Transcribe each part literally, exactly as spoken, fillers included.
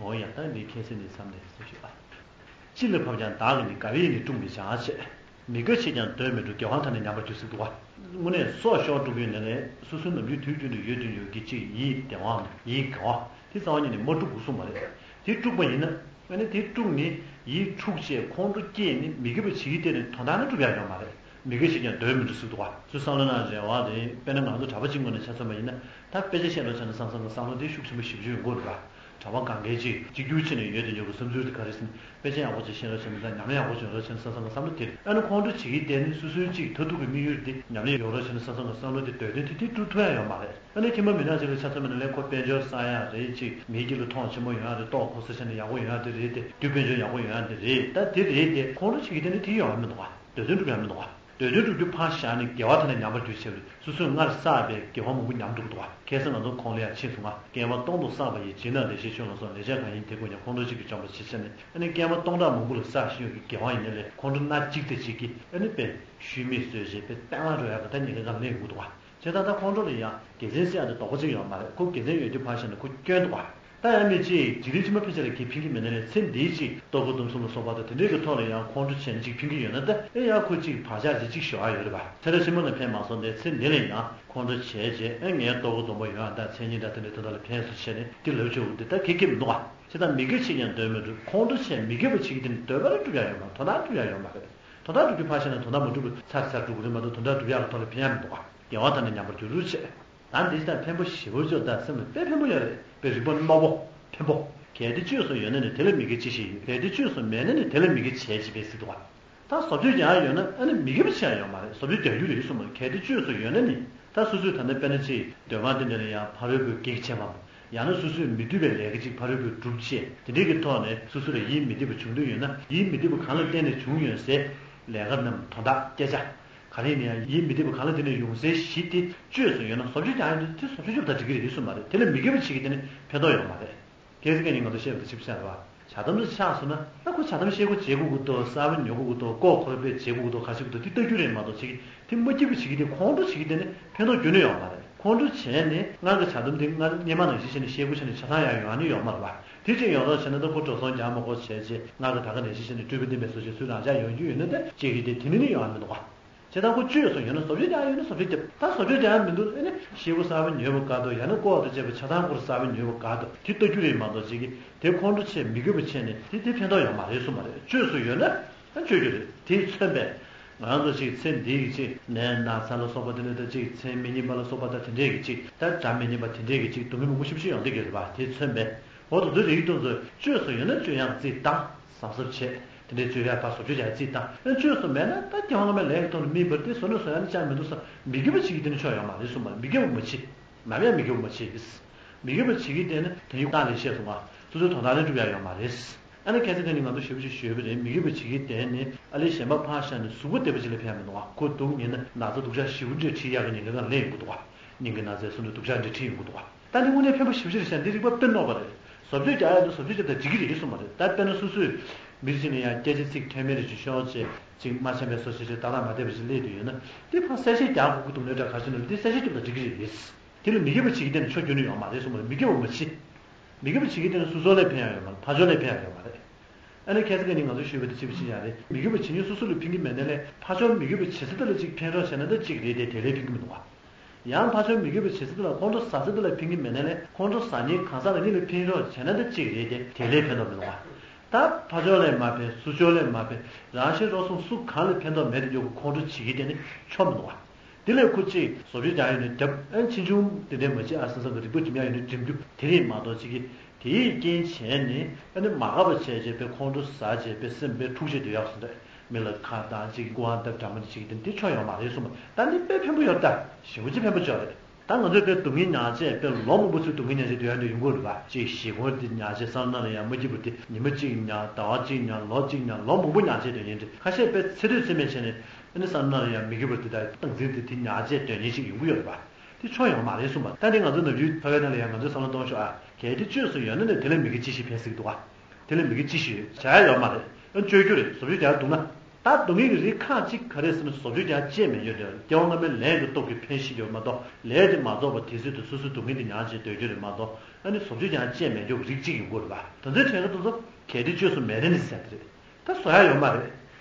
འོ་ཡ། ད་འདི་ཁྱད་གསད་ནས་མཚམས་ནས་ཟེར་ཞུ་ཨ། ཅི་ལ་བབ་ཀྱང་བདག་གིས་ནི། དགའ་བས་ནི་དཀྲུགས་མི་བྱ་ཞེས། མི་དགའ་བྱས་ཀྱང་འདོད་མི་འགྲུབ། དགེ་བ་མཐའ་ནས་ཉམས་པར་འགྱུར་ཟེར་འདུག་བ། དངོས་གནས་སྲོག་ཤོར་འགྲོ་གི་ཡོད་ན་ནའི་སོ་སོའི་ནམ་རྒྱུན་དུས་རྒྱུན་དུ་ཡོད་དུ་ཡོད་ཀྱི་ཅིག་ཡིད་བདེ་བའམ་ཡིད་དགའ་བ་དེ་རྩ་བ་ཉིད་ནས་མ་དཀྲུག་དགོས་གསུངས་པ་རེད། དེ་དཀྲུགས་པ་ཡིན་ན་ཨ་ནི་དེ་དཀྲུགས་ནས་ཡིད་འཁྲུགས་བྱས་ཁོང་ཁྲོ་སྐྱེས་ནས་མི་དགའ་བ་བྱེད་ཀྱི་བལྟས་ནས་དོན་དག་ནི་འགྲུབ་ཡག་ཡོད་མ་རེད། མི་དགའ་བྱེད་ཀྱང་འདོད་མི་འགྲུབ་ཟེར་འདུག་བ། ཚུར་བསམ་བློ་ན་རེ་བ་རེད། དཔེར་ན་ང་ཚོ་གྲྭ་པ་གཅིག་ངོས་ནས་ཆ་མཚོན་པ་ཡིན་ན་ད་དཔེ་ཆ་བཤད་ལོ་བྱས་ན་བསམ་བསམ་གི་བསམ་བློ་དེ་ཤུགས་ཆེན་པོ་ཞེ་པོ་ཅིག་ཡོང་གི་ཡོད་རེད་པ། གྲྭ་པ་གང་གས་ཅིག་གཅིག་གྱུར་བྱས་ནས་ཡོད་དུ་ཡོད་པའི་བསམ་ཚུལ་དེ་ག་རེ་ཟེར་ན། དཔེ་ཆ་ཡག་པོ་ཅིག་ཤེས་རོགས་བྱས་ན་དང་ཉམས་ལེན་ཡག་པོ་ཅིག་ཡོང་རོགས་བྱས་ན་བསམ་བསམ་གི་བསམ་བློ་དེ་རེད། ཨ་ནི་ཁོང་ཁྲོ་བྱེད་ཀྱི་བལྟས་ནས་སོ་སོའི་ཅིག་མཐར་ཐུག་གི་དམིགས་ཡུལ་དེ་ཉམས་ལེན་ཡོང་རོགས་བྱས་ན་བསམ་བསམ་གི་བསམ་བློ་དེ་འདོད་དོན་དེ་དེ་འགྲུབ་ཐུབ་ཡ་ཡོད་མ་རེད། ཨ་ནི་ཁྱིམ་པ་མི་ནག་ཅིག་ལ་ཆ་མཚོན་པ་ན་ལས་ཁོ་དཔལ་འབྱོར་བསགས་ཡག་རེད། ཅིག་མིའི་དཀྱིལ་ལ་མཐོང་ཆེན་པོ་ཡོང་ཡག་རེད། ལྟོ་གོས་ཟ་ཆ་ནས་ཡག་པོ་ཡོང་ཡག་དེ་རེད། དེ་དུས་དཔལ་འབྱོར་ཡག་པོ་ཡོང་ཡག་དེ་རེད། ད་དེ་རེད་དེ་ཁོང་ཁྲོ་བྱེད་ཀྱི་བལྟས་ནས་དེ་ཡོང་ཡ་མི་འདུག་ག་འདོད་དོན་འགྲུབ་ཡ་མི་འདུག་ག་འདོད་དོན་འགྲུབ་རྒྱུ་ཕར་བཞག་ནས་དགེ་བ་དེ་ལ་ཉམས་པར་འགྱུར་བྱས་པ་རེད། སོ་སོས་སྔར་བསགས་པའི་དགེ་བ་མང་པོ་ཉམས་འགྲོ་གི་འདུག་ག་ཁ་སང་ང་ཚོ་གོང་ལ་ཡང་ཕྱིན་སོང་ང་། བསྐལ་པ་སྟོང་དུ་བསགས་པ་ཡི། སྦྱིན་དང་ལེགས་བཤད་ཆོས་ལ་སོགས། ལེགས་སྦྱར་གང་ཡིན་དེ་ཀུན་ཀྱང་། ཁོང་ཁྲོ་གཅིག་གིས་འཇོམས་པར་བྱེད་ཟེར་ནས། ཨ་ནི་བསྐལ་པ་སྟོང་ཕྲག་མང་པོ་ལ་བསགས་བཞིན་ཡོད་ཀྱི་དགེ་བ་ཡིན་ནའི་ལས་ཁོང་ཁྲོ་སྣ་གཅིག་དེ་གཅིག་གིས་ཨ་ནི་དཔེ་ཤུལ་མེད་བཟོས་བྱས་དཔེ་བརྟན་བརླིང་འགྲོ་ཡག་གི་ད་ཉེན་ཁ་གང་ལེན་དགོས་འདུག་ག་བྱས་ཙང་ད་ཁོང་ཁྲོ་ལ་ཡང་དགེ་མཚན་ཟེར་ཡག་དེ་དོགས་པ་གཅིག་ཡོད་མ་རེད། ཁོ་དགེ་མཚན་ཡོད་རྒྱུ་ཕར་བཞག་ན་ཁོ་སྐྱོན་འདུག་ག་ད་ཡང་མི་གཅིག་འཇིག་རྟེན་ཕྱི་མ་ཕན་ཆད་ལ་གཅིག་ཕན་གྱི་མེད་ན་ནས་ཚེ་འདིའི་གཅིག་ལྟོ་གོས་གཏུམ་གསུམ་ལ་སོགས་པ་དང་དེ་འདྲའི་གི་ཐོག་ལ་ཡང་ཁོང་ཁྲོ་བྱས་ནས་གཅིག་ཕན་གྱི་ཡོད་ན་ད་ཨེ་ཡང་ཁོ་གཅིག་བག་ཆགས་ཅིག་གཅིག་ཞོག་ཨ་ཡོད་རེད་པ། ཚེ་རབས་ཕྱི་མ་ལ་ཕན་མ་སོང་སྟེ་ཚེ་འདི་ལ་ཡང་ཁོང་ཁྲོ་བྱས་རྗེས་ཨེ་ངའི་ལྟོ་གོས་སྡོམ་པ་ཡོང་ཡག་དང་མཚན་སྙན་གྲགས་དེ་འདྲའི་དོན་དག་ལ་ཕན་སོང་བྱས་ནས་དེ་ལབ་ཆོག་གི་འདུག་ད་གེ་གེ་མི་འདུག་ག་བྱས་ཙང་མི་དགའ་བྱས་ཀྱང་འདོད་མི་འགྲུབ། ཁོང་ཁྲོ་བྱས་མི་དགའ་བ་བྱེད་ཀྱི་དེ་ནི་འདོད་པ་ལ་འགྲུབ་ཡག་ཡོད་མ་རེད། དོན་དག་འགྲུབ་ཡག་ཡོད་མ་རེད། དོན་དག་འགྲུབ་རྒྱུ་ཕར་བཞག་ན་དོན་དག་མ་འགྲུབ་པ་ཚར་ཚར་འགྲོ་གི་རེད་མ་གཏོགས་དོན་དག་འགྲུབ་ཡག་གི་ཐོག་ལ་ཕན་ཡག་མི་འདུག་ག་དགེ་བ་དང་ནི་ཉམས་པར་འགྱུར་རོ་བྱེད། ད་འདི་ལྟར་འཕེན་པོ་ཞེ་པོ་ཅིག་ད་སེམས་ལ་དཔེ་འཕེན་པོ་ཡོད་རེད། དཔེ་རིག་པ་རྣོ་པོ་འཕེན་པོ། གལ་ཏེ་བཅོས་སུ་ཡོད་ན་ནི་དེ་ལ་མི་དགེ་ཅི་ཞིག་ཡོད། གལ་ཏེ་བཅོས་སུ་མེད་ན་ནི་དེ་ལ་མི་དགེ་བྱས་ཅི་འབད་ཟེར་འདུག་ག་ད་བཟོ་བཅོས་རྒྱག་ཡ་ཡོད་ན་ཨ་ནི་མི་དགེ་བ་བྱས་ཡ་ཡོད་མ་རེད། བཟོ་བཅོས་རྒྱག་རྒྱུ་རེད་གསུངས་པ་རེད། གལ་ཏེ་བཅོས་སུ་ཡོད་ན་ནི་ད་སོ་སོས་ད་ནི་དཔེར་ན་ཅིག་འདོད་པ་དེ་འདྲ་ལ་ཡང་ཕ་རོལ་པོའི་གེགས་བྱས་པའམ་ཡང་ན་སོ་སོས་མི་འདོད་པའི་ལས་ཀ་ཅིག་ཕ་རོལ་པོས་བསྒྲུབས་བྱས་དེ་འདྲའི་གི་ཐོག་ནས་སོ་སོ་ལ་ཡིད་མི་བདེ་བ་བྱུང་འདོད་ཡོད་ན་ཡིད་མི་བདེ་བ་གང་ལ་བརྟེན་ནས་བྱུང་ཡོད་སའི་ལས་ཀ་རྣམས་དོན་དག་སྐད་ཆ། ག་རེ་ཡིན་ན་ཡང་ཡིད་མི་བདེ་བ་གང་ལ་བརྟེན་ནས་ཡོང་སའི་གཞི་དེ་བཅོས་སུ་ཡོད་ན་བཟོ་བཅོས་རྒྱག་ཡོང་དུས་དེ་བཟོ་བཅོས་རྒྱབ་ད་འགྲིག་གི་རེད་གསུངས་པ་རེད། དེ་ལ་མི་དགེ་བ་བྱེད་ཀྱི་དེ་ནི་ཕན་ཐོགས་ཡོད་མ་རེད། ཁྱེད་ཚོ་ཁ་ཉིན་ང་ཚོ་བཤད་པ་དེ་ཆིབས་ཆགས་རེད་བ། ཇ་དམ་དུ་ཆགས་སོང་ན་ཨ་ཁོ་ཇ་དམ་བཞེས་སྒོ་བྱེད་དགོས་ཀྱི་འདུག་གསར་པ་ཉོ་དགོས་ཀྱི་འདུག་ལྐོག་ཁོ་ར་པས་བྱེད་དགོས་ཀྱི་འདུག་ག་བྱེད་དགོས་འདུག་དེ་ལྟ་རྒྱུ་རེད་མ་གཏོགས་བྱེད་ཀྱི་དེ་མ་སྐྱིད་པ་བྱེད་ཀྱི་དེ་ཁོང་ཁྲོ་བྱེད་ཀྱི་དེ་ནི་ཕན་ཐོགས་ཁྱོན་ནས་ཡོད་མ་རེད། ཁོང་ཁྲོ་བྱས་ནས་སྔར་གྱི་ཇ་དམ་དེ་སྔར་སྔོན་མ་ནང་བཞིན་བྱས་ནས་བཞེས་སྒོ་བྱས་ནས་ཇ་ཐང་ཡང་ཡོང་ཡ་ནི་ཡོད་མ་རེད་བ། དེ་ཅིག་ཡོང་རོགས་བྱས་ན་ད་ཁོ་འགྲོ་སོང་རྒྱག་མ་དགོས་བྱས་རྗེས་སྔར་གྱི་ད་ག་ནང་བཞིན་བྱས་ནས་སྤྲུལ་པ་བསྟན་པའི་སོ་ཞེས་སུས་རང་འཇགས་ཡོང་རྒྱུ་ཡོད་ན་ད་ཅིག་གི་དེ་དེ་ནི་ནི་ཡོང་ཡ་མི་འདུག་བ། བྱས་ཙང་ཁོ་བཅོས་སུ་ཡོད་ན་བཟོ་བཅོས་རྒྱག་ཡོད་ན་བཟོ་བཅོས་རྒྱབ། ད་བཟོ་བཅོས་རྒྱག་ཡ་མི་འདུག་ཨ་ནི་བཞེས་སྒོ་གསར་པ་ཉོས་པ་དགའ་འདུག་ཡང་ན་ལྐོག་ཏུ་བྱས་པའི་ཇ་ཐང་ཁོ་ར་གསར་པ་ཉོས་པ་དགའ་འདུག་དེ་ལྟ་རྒྱུ་རེད་མ་གཏོགས་ཅིག་གིས་དེ་ཁོང་ཁྲོ་བྱས་མི་དགའ་བ་བྱས་ནས་དེ་དེ་ཕན་ཐོགས་ཡོད་མ་རེད་གསུངས་པ་རེད། བཅོས་སུ་ཡོད་ན་ཨ་བཅོས་རྒྱུ་རེད། དེས་མཚོན་པས་ང་རང་ཚོ་ཅིག་ཚེ་འདི་གི་ཅིག་ནད་ན་ཚ་ལ་སོགས་པ་དེ་འདྲ་ད་ཅིག་མཚན་མི་སྙན་པ་ལ་སོགས་པ་ད་དེ་འདྲས་ཀྱི་ཅིག་ད་སྒྲ་མི་སྙན་པ་དེ་འདྲས་ཀྱི་ཅིག་སྡུག་བསྔལ་མང་པོ་ཞེ་པོ་ཅིག་ཡོང་བསྡད་ཀྱི་རེད་པ། དེས་མཚོན་པས་འོ་དེ་ཚོ་རིགས་དེ་ཚོ་བཅོས་སུ་ཡོད་ན་བཅོས་ཡག་རྩིས་བཏང་། གཟབ་གཟབ་བྱས། དེ་འདྲའི་བཅོས་ཡག་ཕར་བཟོ་བཅོས་རྒྱག་རྩིས་བཏང་། ཨ་བཅོས་སུ་མེད་ན་ད་སྐྱེ་བ་སྔ་མའི་ལས་ཀྱི་ཐོག་ནས་སྨིན་པར་ཏེ་བཟོ་ན་བཟོ་ཡག་ནི་ཅང་མི་འདུག་བསམ། མི་དགེ་བ་བྱེད་ཀྱི་དེ་ནི་ཆོ་ཡོད་མ་རེད་གསུངས་པ་རེད། མི་དགེ་བ་མ་བྱེད། ནམ་ཡང་མི་དགེ་བ་མ་བྱེད། མི་དགེ་བ་བྱེད་ཀྱི་དེ་ནི་དེ་ཡི་རྟགས་ལས་ཤེས་སོང་བ། སོ་སོའི་དོན་དག་ལས་འགྲུབ་ཡག་ཡོད་མ་རེད། ཨ་ནི་ཁ་སང་ཁ་ཉིན་ང་ཚོ་ཞེ་པོ་ཅིག་ཞུས་པ་རེད། མི་དགེ་བ་བྱེད་ཀྱི་དེ་ནི་ཨ་ལས་གཞན་པ་ཕར་བཞག་ནས་གཟུགས་པོ་བདེ་བ་ཅིག་ལ་ཕན་མི་འདུག་བ། ཁོ་སྡུག་ཉེན་ན་ན་ཚ་སྡུག་ཅག་ཞེ་པོ་འདྲ་འཁྲིད་ཡག་གི་ཉེན་ཁ་ལ་སླེབས་ཡོང་གི་འདུག་བ། སྙིང་གི་ན་ཚའི་སོ་འདྲ་སྡུག་ཅག་འདྲ་འཁྲིད་ཡོང་གི་འདུག་བ། ད་འདི་དངོས་གནས་ཕན་པ་ཞེ་པོ་ཅིག་རེད་ཤག་འདི་རིག་པ་དཔེ་རྣོ་བ་རེད། བཟོ་བཅོས་རྒྱག་ཡ་དང་བཟོ་བཅོས་རྒྱབ་དང་འགྲིག་གི་རེད་གསུངས་པ་རེད། ད་དཔེར་ན་སོ་སོས་མི་རིགས་ཅིག་ནས་ཡང་སྐད་ཆ་ཚིག་ཐོན་མེད་རེ་ཅིག་ཤོར་བྱས་ཅིག་མ་འཆམ་པའི་བཟོ་བཅོས་ཅིག་ཏག་ཏག་མ་བསྡད་པ་ཅིག་སླེབས་དུས་ཡོད་ན་འདི་ཕར་གསལ་བཤད་རྒྱག་དགོས་ཀྱི་འདུག་ནའི་འདྲ་ག་ཅི་ནས་འདི་གསལ་བཤད་རྒྱབ་དང་འགྲིག་གི་རེད། དེ་ལ་མི་དགེ་བ་བྱེད་ཀྱི་དེ་ནི་ཆོ་རྒྱུ་ནི་ཡོད་མ་རེད་གསུངས་པ་རེད། མི་དགེ་བ་མ་བྱེད། མི་དགེ་བ་བྱེད་ཀྱི་དེ་ནི་སོ་སོ་ལ་ཕན་ཡག་ཡོད་མ་རེད། ཕར་ཕྱོགས་ལ་ཕན་ཡག་ཡོད་མ་རེད། ཨ་ནི་ཁ་སང་ཁ་ཉིན་ང་ཚོ་ཞུས་པ་དེ་ཅི་བྱེད་ཡག་རེད། མི་དགེ་བ་བྱེད་ཉིན་སོ་སོ་ལ་ཕན་གྱི་མེད་ན་ལས་ཕར་ཕྱོགས་མི་དགེ་བ་བྱེད་ས་དེ་ལ་ཅིག་ཕན་རོགས་བྱས་ན་ད་ཅིག་རེད་དེ་དེ་ལས་ཕན་གྱི་མི་འདུག་བ། ཡང་ཕར་ཕྱོགས་མི་དགེ་བ་བྱེད་ས་དེ་ལ་ཁོང་ཁྲོ་ཟ་ས་དེ་ལ་ཕན་གྱི་མེད་ན་ལས་ཁོང་ཁྲོ་ཟ་མཁན་གང་ཟག་རང་ཉིད་ལ་ཕན་རོགས་བྱས་ན་ད་ཅིག་རེད་དེ་དེ་ལས་ཕན་ཐོགས་མི་འདུག་བ། ད་ཕར་ཕྱོགས་ལ་མ་ཕན་ཚུར་ཕྱོགས་ལ་མ་ཕན་རང་གཞན་རོགས་གསུམ་སུ་གང་ལ་ཕན་ཐོགས་མེད་དེ་འཇོག་གི་ཁོང་ཁྲོ་བྱེད་ཀྱི་དེ་ནི་ཆོ་མི་འདུག་བ། དེ་ལས་ཁོ་གཅིག་བཟོ་བཅོས་རྒྱག་ཡོད་ནས་རྒྱབ། ཨ་ཕྱིས་འབྱུང་དེ་འདྲས་མ་བྱེད་ཨ་བསམ་བསམ་གི་རིག་པ་སྒྲིམ་ཡག་ཡོད་ནས་སྒྲིམ་རྒྱུ་དེ་རེད་མ་གཏོགས་གཅིག་གིས་དེའི་རྐྱེན་བྱས་ནས་ཨ་ནི་མ་དགའ་བ་བྱས་བྱས་པའི་ཁོང་ཁྲོ་ཟ་བྱས་པའི་སེམས་པའི་འཁྲུག་བྱེད་དུ་ཡག་སོང་རེད། མི་ལ་ཁ་བཏང་གཅིག་སྐུ་དབང་སྟབས་འདྲ་མ་འདྲ་གཅིག་དེ་འདི་ཆོ་ཡོད་མ་རེད་གསུངས་པ། ད་འདི་དཔེ་ཕན་པོ་ཡོད་ད། ཞེ་པོ་ཅིག་ཕན་པོ་ཆོ་རེད། ད་ང་ཚོས་དཔེ་སྡུག་བསྔལ་མྱངས་བྱས་དཔེ་ལོ་མང་པོ་ཚུར་སྡུག་བསྔལ་མྱངས་བྱས་སྡོད་ཡག་འདྲ་ཡོང་གི་རེད་པ། གཅིག་ཞི་རྒོལ་འདི་མྱངས་བྱས་བསམ་ན་ལ་ཡང་མ་སྐྱིད་པ་དེ་ཉི་མ་གཅིག་མྱངས་ཟླ་བ་གཅིག་མྱངས་ལོ་གཅིག་མྱངས་ལོ་མང་པོ་མྱངས་བྱས་སྡོད་མཁན་འདྲ། ཁ་ཤས་དཔེ་ཚེ་སྟོད་ཚེ་སྨད་བྱས་ནས། ཨ་ནི་བསམ་ན་ཡང་མི་དགེ་བ་འདི་དག་སྟངས་འཛིན་དེ་དེ་ཉག་བཅས་དོན་གཉེར་ཞིག་ཡོང་གི་ཡོད་རེད་པ། དེ་ཆོ་ཡོད་མ་རེད་གསུངས་པ། ད་འདི་ང་ཚོ་ནམ་རྒྱུན་ཕ་གའི་ནང་ལ་ཡང་ང་ཚོས་བསམ་བློ་གཏོང་ཤོག་ཨ། གལ་ཏེ་བཅོས་སུ་ཡོད་ན་ནི་དེ་ལས་མི་དགེ་ཅི་ཞིག་ཕན་སྲིད་ཀྱི་འདུག་ག་དེ་ལས་མི་དགེ་ཅི་ཞིག་ཡོད། བྱ་ཡ་ཡོད་མ་རེད། ཨ་བཅོས་རྒྱུ་རེད། བཟོ་བཅོས་རྒྱག་འདུག་ན། ད་སྡུག་བསྔལ་གྱི་རིགས་ཁག་གཅིག་ག་རེ་ཟེར་ན། བཟོ་བཅོས་ཀྱང་བྱེད་མི་འཇུག་དེ་སྐྱེ་བ་སྔ་མའི་ལས་ཀྱི་སྟོབས་ཀྱིས་ཕན་ཞིག་ཡོད་མ་གཏོགས། ལས་དེ་མ་རྫོགས་པ་དེ་སྲིད་དུ་སོ་སོའི་སྡུག་བསྔལ་དེ་མྱང་བྱས་སྡོད་རྒྱུ་རེད་མ་གཏོགས། ཨ་ནི་བཟོ་བཅོས་ཀྱང་བྱེད་མི་འཇུག་རིགས་གཅིག་ཡོང་གི་རེད་པ། དེ་ཚོའི་གྲས་ཀྱི་དེ་ཚོ་གལ་ཏེ་བཅོས་སུ་མེད་དེ་ནི་ཟེར་དེ་རེད། ད་བཟོ་ཡ་ཡོད་མ་རེད།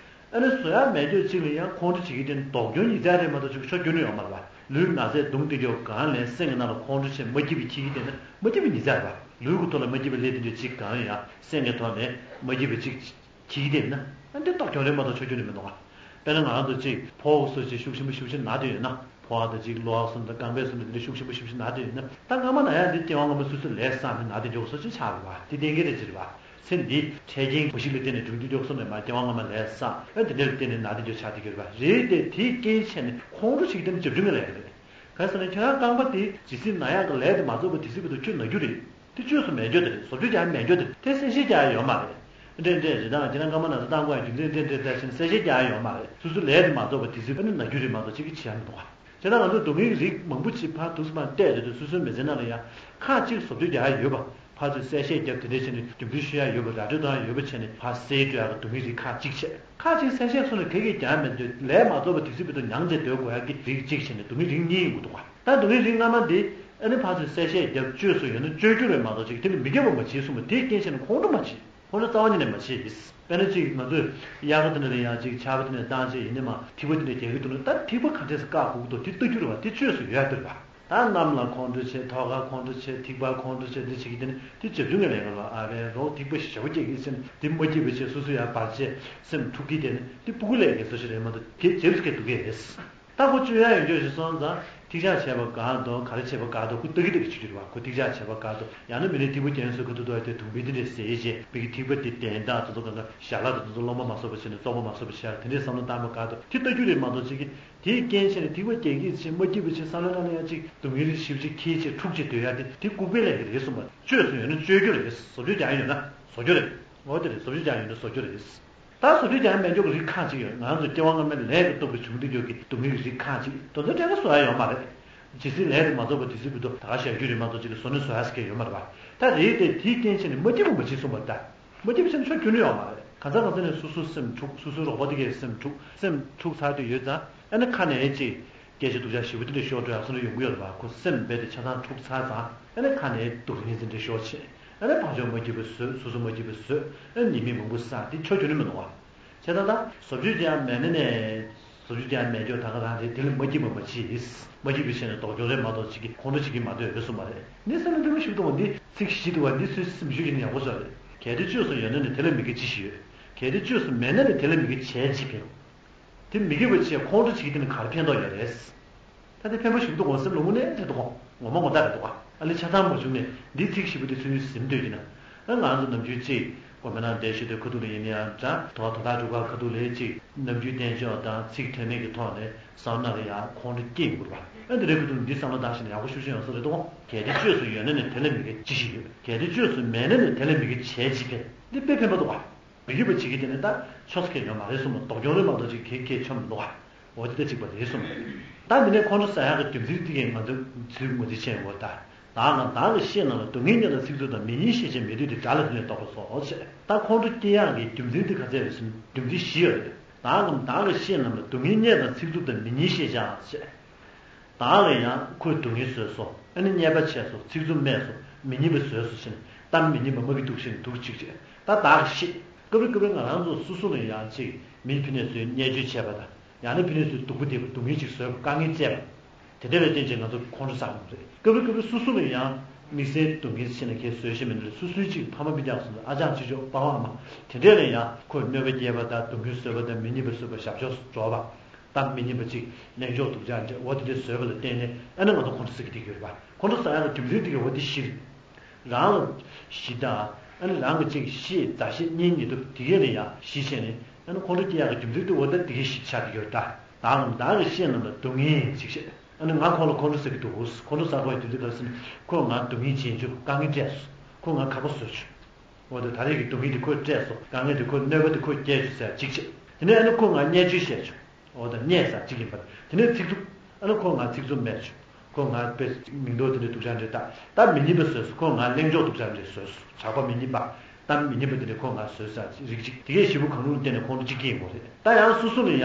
ཨ་ནི་བཟོ་ཡ་མེད་ཁྱོད་གཅིག་ལ་ཡང་ཁོང་ཁྲོ་བྱེད་ཀྱི་དེ་ནི་ལྡོག་སྐྱོན་ཉིས་བརྩེགས་རེད་མ་གཏོགས་ཅིག་ཆོ་རྒྱུ་ནི་ཡོད་མ་རེད་པ། ལུས་ན་ཚས་གདུང་དེ་ཀྱོ་གང་ལས་སེམས་ཀྱི་ནང་ལ་ཁོང་ཁྲོ་བྱེད་མ་སྐྱིད་པའི་ཁྱི་གི་དེ་ནི་མ་སྐྱིད་པའི་ཉིས་བརྩེགས་རེད་པ། ལུས་ཀྱི་ཐོག་ལ་མ་སྐྱིད་པའི་ལས་དེ་འདྲ་གཅིག་གང་ཡང་སེམས་ཀྱི་ཐོག་ནས་མ་སྐྱིད་པའི་གཅིག་བྱེད་ཀྱི་དེ་ན། ཨ་འདི་ལྡོག་སྐྱོན་རེད་མ་གཏོགས་ཆོ་རྒྱུ་ནི་མི་འདུག་ག་དཔེར་ན་ང་རང་ཚོ་གཅིག་ཕོ་བ་སོ་ཅིག་ཤུགས་ཆེན་པོ་ཤུགས་ཆེན་ན་དེ་ཡོད་ན། ཕོ་བ་དང་གཅིག་གློ་བ་གསུམ་དང་རྐང་པའི་གསུམ་དང་དེ་འདྲ་ཤུགས་ཆེན་པོ་ཤུགས་ཆེན་ན་དེ་ཡོད་ན། ད་སྔ་མ་ན་ཡང་འདི་སྐྱེ་བ་སྔ་མ་སོ་སོའི་ལས་བསགས་ནས་ན་དེ་འཇོག་སོ་ཅིག་ཆགས་རེད་པ། དེ་གཏན་འཁེལ་རེད་ཅེས་རེད་པ། ཚེ་འདི་འཕྲལ་རྐྱེན་འབའ་ཞིག་ལ་བརྟེན་ནས་འབྱུང་རྒྱུ་འཇོག་སོ་མེད་མ། སྐྱེ་བ་སྔ་མ་ལས་བསགས་ཨ་དེ་འདྲ་ལ་བརྟེན་ནས་ན་དེ་འཇོག་ཆགས་དེ་གྱུར་པ་རེད། དེ་དེའི་རྐྱེན་བྱས་ནས་ཁོང་ཁྲོ་བྱེད་ཀྱི་དེ་ནི་བྱབ་ཆུང་གི་ལས་རེད། ག་རེ་ཟེར་ན་ཁྱེད་རང་རྐང་པ་དེ་ཇི་སྲིད་ན་ཡག་གི་ལས་དེ་མ་རྫོགས་པ་དེ་སྲིད་བར་དུ་ཁྱོད་ན་རྒྱུ་རེད། དེ་བཅོས་སུ་མེད་རྒྱུ་དེ་རེད། བཟོ་བཅོས་ཀྱང་མེད་རྒྱུ་དེ་རེད། དེ་གསལ་བཤད་རྒྱག་ཡ་ཡོད་མ་རེད། འདྲེ་འདྲེ་རེད། ད་ཁྱེད་རང་རྐང་པ་ན་ཚ་བཏང་དགོས་ཡ་རྒྱུ་མཚན་འདྲེ་འདྲེ་འདྲེ་ཟེར་ནས་གསལ་བཤད་རྒྱག་ཡ་ཡོད་མ་རེད། སོ་སོའི་ལས་དེ་མ་རྫོགས་པ་དེ་སྲིད་བར་དུ་ན་རྒྱུ་རེད་མ་གཏོགས་ཅིག་གི་བྱེད་ཡ་མི་འདུག་ག་དེ་ན་ང་ཚོ་སྡུག་བསྔལ་གྱི་རིགས་མང་པོ་ཅིག་ཕར་ཐུགས་སུ་མར་བལྟས་དེ་དུས་སོ་སོའི་མི་ཚེ་ནང་ལ་ཡང་ཁག་ཅིག་བཟོ་བཅོས་རྒྱག་ཡ་ཡོད་པ། ཕར་ཚུར་གསལ་བཤད་རྒྱབ་དེ་འདྲས་བྱས་ནས་རྒྱུ་མཚན་ཞུ་ཡ་ཡོད་པ། ར་སྤྲོད་གཏོང་ཡ་ཡོད་པ་བྱས་ནས་ཕར་སེལ་འགྲོ་ཡ་གི་སྡུག་བསྔལ་རིགས་ཁག་ཅིག་བྱས། ཁག་ཅིག་གསལ་བཤད་སོང་ནས་ག་གེ་རྒྱག་མེད་དུས་ལས་མ་རྫོགས་པ་དེ་སྲིད་བར་དུ་མྱང་བྱས་སྡོད་དགོས་ཡ་གི་རིགས་གཅིག་བྱས་ནས་སྡུག་བསྔལ་རིགས་གཉིས་ཡོང་གི་འདུག་ག་ད་སྡུག་བསྔལ་རིགས་སྔ་མ་འདི་ཨ་ནི་ཕར་ཚུར་གསལ་བཤད་རྒྱབ་བཅོས་སུ་ཡོད་ན་བཅོས་རྒྱུ་རེད་མ་གཏོགས་ཅིག་དེ་ལ་མི་དགེ་བ་མ་བྱེད་གསུངས་པ་དེའི་རྐྱེན་བྱས་ནས་ཁོང་ཁྲོ་མ་བྱེད། ཁོང་ཁྲོ་རྩ་བ་ཉིད་ནས་མ་བྱེད། དཔེར་ན་གཅིག་ང་ཚོས་དབྱར་ཁ་དེ་འདྲ་ལ་ཡང་གཅིག་ཆར་པ་དེ་འདྲ་བཏང་བྱས་ཡིན་ནའི་མ་ཐིགས་པ་དེ་འདྲ་རྒྱག་གི་འདུག་ན། ད་ཐིགས་པ་ག་འདྲས་སེ་བཀག་དགོས་ཀྱི་འདུག་དེ་ལྟ་རྒྱུ་རེད་པ། དེ་བཅོས་སུ་ཡོད་ཡ་དེ་རེད་པ། ད་གནམ་ལ་ཁོང་ཁྲོ་བྱེད། ཐོག་ཁར་ཁོང་ཁྲོ་བྱེད། ཐིགས་པར་ཁོང་ཁྲོ་བྱེད། འདི་བྱེད་ཀྱི་དེ་ནི་དེ་བྱབ་ཆུང་གི་ལས་ཀ་ལ་ཨ་བའི་རོགས་ཐིགས་པ་ཞེ་པོ་སྐྱེ་གི་ཟེར་ནས་དེ་མ་སྐྱིད་པ་བྱས་སོ་སོ་ཡང་བར་ཆད་སེམས་འཁྲུག་གི་དེ་ནི་དེ་སྤུ་གུ་ལས་ཀའི་བཟོ་ཞིག་རེད་མ་གཏོགས་དེ་བྱབ་ཀྱི་འདུག་གི་རེད། ད་ཁོ་བཅོས་ཡ་ཡོད་འཇོག་ཞིག་སོང་ཙང་ཐིགས་ཆག་བྱས་པ་དགའ་འདུག་ག་རེ་བྱས་པ་དགའ་འདུག་ཁོ་ལྟ་གི་ལྟ་གི་བྱེད་རྒྱུ་རེད་པ། ཁོ་ཐིགས་ཆག་བྱས་པ་དགའ་འདུག་ཡང་ན་མི་ནི་ཐིགས་པ་རྒྱན་བཟོ་ག་འདུག་འདུག་དེ་དུང་བི་དེ་འདྲས་ཟས་བྱས་མི་གི་ཐིགས་པ་དེ་དན་རྟགས་དེ་ཚོ་གང་ག་ཞལ་ལག་དེ་ཚོ་རློན་པ་མ་བཟོ་བ་བྱས་ནས་བཙོག་པ་མ་བཟོ་བ་བྱས་ཡ་དེ་འདྲས་བསམ་བློ་བཏང་པ་དགའ་འདུག་དེ་ལྟ་རྒྱུ་རེད་མ་གཏོགས་ཅིག་གི་དེའི་རྐྱེན་བྱས་ནས་ཐིགས་པ་རྒྱག་གི་བྱས་མ་སྐྱིད་པ་བྱས་བསམ་བློ་བཏང་ན་ཡང་ཅིག་སྡུག་བསྔལ་ཞེ་པོ་ཅིག་ཁྱད་བྱས་འཁྲུག་བྱས་སྡོད་ཡ་དེ་དེ་ལྐུགས་པའི་ལས་ཀ་རེད་གསུངས་པ། བཅོས་སུ་ཡོད་ན་བཅོས་རྒྱུ་རེད། བཟོ་བཅོས་རྒྱག་ཡ་ཡོད་ན་བཟོ་རྒྱུ་རེད། འོ་དེ་རེད། བཟོ་བཅོས་རྒྱག་ཡ་ཡོད་ན་བཟོ་རྒྱུ་རེད། ད་བཟོ་བཅོས་རྒྱག་ཡ་མེད་འཇོག་གི་རིགས་ཁག་ཅིག་ཡོད། ང་ཚོ་སྐྱེ་བ་སྔ་མའི་ལས་ཀྱི་སྟོབས་ཀྱིས་བྱུང་དེ་འཇོག་གི་སྡུག་བསྔལ་གྱི་རིགས་ཁག་ཅིག་དེ་ཚོ་གྲས་ཀ་བཟོ་ཡ་ཡོད་མ་རེད། ཇི་སྲིད་ལས་དེ་མ་རྫོགས་པ་དེ་སྲིད་བར་དུ་ད་ག་བཞག་རྒྱུ་རེད་མ་གཏོགས་ཅིག་གི་བཟོ་ནི་བཟོ་ཡ་ཟེར་མཁན་ཡོད་མ་རེད་པ། ད་རེད་དེ་དེའི་རྐྱེན་བྱས་ནས་མ་སྐྱིད་པ་མ་བྱེད་གསུངས་པ་ད། མ་སྐྱིད་པ་བྱས་ན་ཆོ་རྒྱུ་ནི་ཡོད་མ་རེད། གང་ཟག་གང་ཟག་ནས་སོ་སོའི་སེམས་འཁྲུག་སོ་སོའི་རོགས་པ་དེ་གའི་སེམས་འཁྲུག་སེམས་འཁྲུག་ཚར་དུས་ཡོད་ཙང་ཨ་ནི་ཁ་ནས་ཅིག་སྐད་ཆ་སྡུག་ཅག་ཞེ་པོ་དེ་འདྲ་ཤོར་འགྲོ་ཡག་སོ་འདྲ་ཡོང་གི་ཡོད་རེད་པ། ཁོ་སེམས་རྦད་དེ་ཆ་ཚང་འཁྲུག་ཚར་ཙང་ཨ་ནི་ཁ་ནས་སྡུག་རུས་ནི་འཛིན་འདྲ་ཤོར་བྱས་ཨ་ནི་ཕར་ཕྱོགས་མ་སྐྱིད་པ་བཟོས། སོ་སོ་མ་སྐྱིད་པ་བཟོས། ཨ་ནི་ཉེས་དམིགས་མང་པོ་བསགས། དེ་ཆོ་རྒྱུ་ནི་མི་འདུག་ག་བྱས་ཙང་ད་བཟོ་བཅོས་ཀྱང་མེད་ན་ནས་བཟོ་བཅོས་ཀྱང་མེད་ཀྱོག་ད་ག་རང་རེད། དེ་ལ་མ་སྐྱིད་པ་མ་བྱེད། མ་སྐྱིད་པའི་ཆ་ནས་ལྡོག་སྐྱོན་རེད་མ་གཏོགས་ཅིག་གི་ཁོང་ཁྲོ་བྱེད་ཀྱི་མ་འདོད་རེད་གསུངས་པ་རེད། ནི་སེམས་ལ་འདི་མ་ཞིག་གཏོང་བ་འདི་ཚིག་བཞི་འདུག་བ། འདི་ཚོའི་སེམས་ཤུགས་ཀྱི་ནི་ཡག་པོ་བཟོ་རེད། གལ་ཏེ་བཅོས་སུ་ཡོད་ན་ནི་དེ་ལ་མི་དགེ་ཅི་ཞིག་ཡོད། གལ་ཏེ་བཅོས་སུ་མེད་ན་ནི་དེ་ལ་མི་དགེ་བྱས་ཅི་ཕན། དེ་མི་དགེ་བ་བྱས་ཁོང་ཁྲོ་བྱེད་ཀྱི་དེ་ནི་ག་རེ་ཕན་ཐོགས་ཡོད་རེད། ད་དེ་ཕན་པ་ཞིག་འདུག་གོ། སེམས་ལ་དངོས་གནས་རེད་འདུག་གོ། ངོ་མ་ངོ་ཐག་རེད་འདུག་ག་ཨ་ལེ་ཆ་ཚང་མ་བྱུང་ནས་འདིའི་ཚིག་བཞི་པོ་དེ་ཚོའི་ཟིན་འདོད་ཀྱི་ན། ཨ་ང་ཚོ་ནམ་རྒྱུན་ཅིག་དགོན་པ་ནང་བསྡད་ཤོད་དུས་ཁ་ཐུག་ལ་ཡིན་ན་ཡང་འདྲ་དོ་དོ་བདག་འབྲུག་ག་ཁ་ཐུག་ལ་ཅིག་ནམ་རྒྱུན་བསྟན་བཅོས་དང་ཚིག་དོན་མེད་ཀྱི་ཐོག་ནས་བསམ་ན་ལ་ཡང་ཁོང་ཁྲོ་སྐྱེ་ཡོང་གི་རེད་པ། ཨ་འདི་འདྲའི་ཁ་ཐུག་ལ་འདི་བསམ་བློ་བཏང་ཤེས་ན་ཡག་པོ་ཤུགས་ཆེན་ཡོང་ས་རེད་འདུག་ག་གལ་ཏེ་བཅོས་སུ་ཡོད་ན་ནི་དེ་ལ་མི་དགེ་ཅི་ཞིག་ཡོད། གལ་ཏེ་བཅོས་སུ་མེད་ན་ནི་དེ་ལ་མི་དགེ་བྱས་ཅི་ཕན། འདི་དཔེ་ཕན་པ་འདུག་ག་མི་དགེ་བ་བྱེད་ཀྱི་དེ་ནི་ད་ཆོ་ས་ཁེལ་ཡོད་མ་རེད་གསུངས་པ། ལྡོག་སྐྱོན་རེད་མ་གཏོགས་ཅིག་གེ་གེ་ཆོ་མི་འདུག་ག་འོ་དེ་ལྟ་གཅིག་པ་རེད་གསུངས་པ་རེད། ད་འདི་ནས་ཁོང་ཁྲོ་ཟ་ཡག་གི་རྒྱུ་མཚན་འདི་གས་ང་ཚོས་ཚུལ་ངོས་འཛིན་བྱས་ཡོང་བ། ད་བདག་གམ་བདག་གི་བཤེས་རྣམས་ལ་སྡུག་བསྔལ་རྙེད་དང་ཚིག་རྩུབ་དང་མི་སྙན་ཤེས་བྱ་མི་སྡུག་སྟེ། དགྲ་ལ་དེ་ནས་བཟློག་པ་སོགས་བྱས། ད་ཁོང་ཁྲོ་སྐྱེ་ཡག་གི་རྒྱུ་མཚན་འདི་ག་ཚད་རེད་ཟེར་ན་རྒྱུ་མཚན་བཞི་ཡོད་རེད། བདག་གམ་བདག་གི་བཤེས་རྣམས་ལ་སྡུག་བསྔལ་རྙེད་དང་ཚིག་རྩུབ་དང་མི་སྙན་ཤེས་བྱ་བྱས། བདག་ལ་ཡང་ཁོས་སྡུག་བསྔལ་བཟོས་སོ། ཨ་ནི་བརྙས་པ་བྱས་སོ། ཚིག་རྩུབ་སྨྲས་སོ། མི་སྙན་པ་བཟོས་སོ་ཞེས་ནས་གཏམ་མི་སྙན་པ་སྨྲ་གི་འདུག་ཞེས་ནས་འདུག་ཅིག་བྱས། ད་བདག་གི་བཤེས། སྐབས་རེ་སྐབས་རེ་ང་རང་ཚོ་སོ་སོ་ལ་ཡང་ཅིག་མིའི་ཕི་ནས་ཚོས་བརྙས་བཅོས་བྱས་པ་དང་། ཡང་ན་ཕི་ནས་ཚོས་སྡུག་པོ་བསྡད་པ། སྡུག་བསྔལ་ཅིག་བཟོས་པ། དཀའ་ངལ་སྤྲད་པ། དེ་འདྲ་ལ་བརྟེན་བྱས་ང་ཚོ་ཁོང་ཁྲོ་ཟ་གི་རེད། སྐབས་རེ་སྐབས་རེ་སོ་སོ་ལ་ཡང་དམིགས་བསལ་སྡུག་བསྔལ་ཆེ་ན་ཁྱེད་བཟོས་ཤེས་མི་འདུག་ལ། སོ་སོའི་ཅིག་ཕ་མ་སྤུན་ཀྱག་སོང་ཙང་ཨ་ཅག་ཅིག་ཅོག་པ་ཕ་མ་དེ་འདྲ་ལ་ཡང་ཁོས་གནོད་པ་སྐྱེལ་བ་དང་སྡུག་བསྔལ་བཟོས་པ་དང་མི་སྙན་པ་བཟོས་པ། ཞབས་ཕྱོགས་སུ་འགྲོ་བ། གཏམ་མི་སྙན་པ་ཅིག་གླེང་ཕྱོགས་སྡུག་ཅག་འདྲ་འོ་དེ་འདྲ་བཟོས་པ་ལ་བརྟེན་ནས་ཨ་ནི་ང་ཚོ་ཁོང་ཁྲོ་ཟ་གི་བསྡད་ཀྱི་ཡོད་རེད་པ། ཁོང་ཁྲོ་ཟ་ཡག་གི་རྒྱུ་མཚན་དེ་གའི་འོ་དེ་བཞི་རེད། རང་ལ་ཞི་དང་། ཨ་ནི་རང་གི་ཅིག་བཤེས་མཛའ་བཤེས་གཉེན་ཉེ་དུ་དེ་གས་ལ་ཡང་ཞི་བྱས་ནས། ཨ་ནི་ཁོང་ཁྲོ་སྐྱེ་ཡག་གི་རྒྱུ་མཚན་དེ་འོ་ད་དེ་གས་ཞིབ་ཆ་དེ་ཡོད་ད། བདག་གམ་བདག་གི་བཤེས་རྣམས་ལ་སྡུག་བསྔལ་ཅིག་བཤད། ཨ་ནི་ང་ཁོང་ལ་ཁོང་ཁྲོ་ཟ་གི་འདུག་ཁོང་ཁྲོ་ཟ་དགོས་ཡ་རྒྱུ་མཚན་ག་རེ་ཟེར་ན་ཁོས་ང་སྡུག་བསྔལ་བྱིན་བྱུང་། དཀའ་ངལ་སྤྲད་སོང་། ཁོས་ང་ཁག་པོ་བཟོས་བྱུང་། འོ་ད་ད་རེས་ཀྱི་སྡུག་བསྔལ་དེ་ཁོས་སྤྲད་སོང་། དཀའ་ངལ་དེ་ཁོས་གནོད་པ་དེ་ཁོས་བསྐྱལ་བྱུང་ཟེར་ཡ་ཅིག་བྱས། དེ་ནས་ཨ་ནི་ཁོས་ང་བརྙས་བཅོས་བཤད་བྱུང་། འོ་ད་བརྙས་ས་གཅིག་ཡིན་པ། དེ་ནས་ཚིག་རྩུབ། ཨ་ནི་ཁོས་ང་ཚིག་རྩུབ་སྨྲས་བྱུང་། ཁོས་ང་དཔེ་མིང་འདོགས་དེ་འདྲའི་སྡུག་ཅག་འདྲ་བཏགས། ད་མི་སྙན་པ་བཟོས་སོང་། ཁོས་ང་གླེང་ཕྱོགས་སྡུག་ཅག་འདྲ་བཟོས་སོང་། ཇག་པ་མི་སྙན་པ། གཏམ་མི་སྙན་པ་དེ་འདྲ་ཁོ་ང་བཟོས་ས་རིགས་གཅིག་དེ་གས་ཞེ་པོ་གང་རུང་བརྟེན་ནས་ཁོང་ཁྲོ་གཅིག་སྐྱེས་ཡོང་གི་རེད། ད་ཡང་སོ་སོ་ལ་ཡང་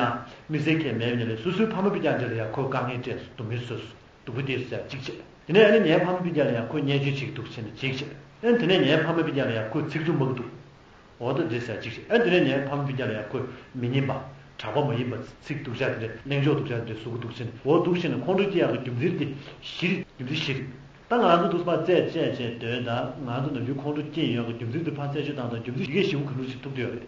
དམིགས་བསལ་གང་ཡང་མེད་པ་ནས་སོ་སོའི་ཕ་མ་སྤུན་ཀྱག་འདྲ་ལ་ཡང་ཁོས་དཀའ་ངལ་སྤྲད་སོང་། སྡུག་བསྔལ་བཟོས་སོང་། སྡུག་པོ་དེ་ཟེར་གཅིག་བྱས། དེ་ནས་ཨ་ནི་ངའི་ཕ་མ་སྤུན་ཀྱག་ལ་ཡང་ཁོས་བརྙས་བཅོས་བྱེད་ཀྱི་འདུག་བྱས་ནས་གཅིག་བྱས། ཨ་ནི་དེ་ནས་ངའི་ཕ་མ་སྤུན་ཀྱག་ལ་ཡང་ཁོས་ཚིག་རྩུབ་སྨྲ་གི་འདུག་འོ་ད་འདི་ཟེར་གཅིག་བྱས། ཨ་ནི་དེ་ནས་ངའི་ཕ་མ་སྤུན་ཀྱག་ལ་ཡང་ཁོས་མི་སྙན་པ། གྲགས་པ་མ་ཡིན་པ། ཚིག་སྡུག་ཅག་དེ་འདྲ། གླེང་ཕྱོགས་སྡུག་ཅག་དེ་འདྲ་བཟོ་གི་འདུག་བྱས་ནས། འོ་འདུག་བྱས་ནས་ཁོང་ཁྲོ་སྐྱེ་ཡག་གི་རྒྱུ་མཚན་དེ་བཞི་རེད། རྒྱུ་མཚན་བཞི་རེད། ད་ང་རང་ཚོ་འདུག་སེ་ཕར་རྩད་བཅད་བྱས་དོན་དང་ང་ཚོ་ནམ་རྒྱུན་ཁོང་ཁྲོ་སྐྱེ་ཡོང་གི་རྒྱུ་མཚན་དེ་ཕར་རྩད་གཅོད་བཏང་དང་རྒྱུ་མཚན་དེ་གས་ཞེ་པོ་ག་འདྲ་ཞིག་ཐུག་བསྡད་ཡོད་རེད།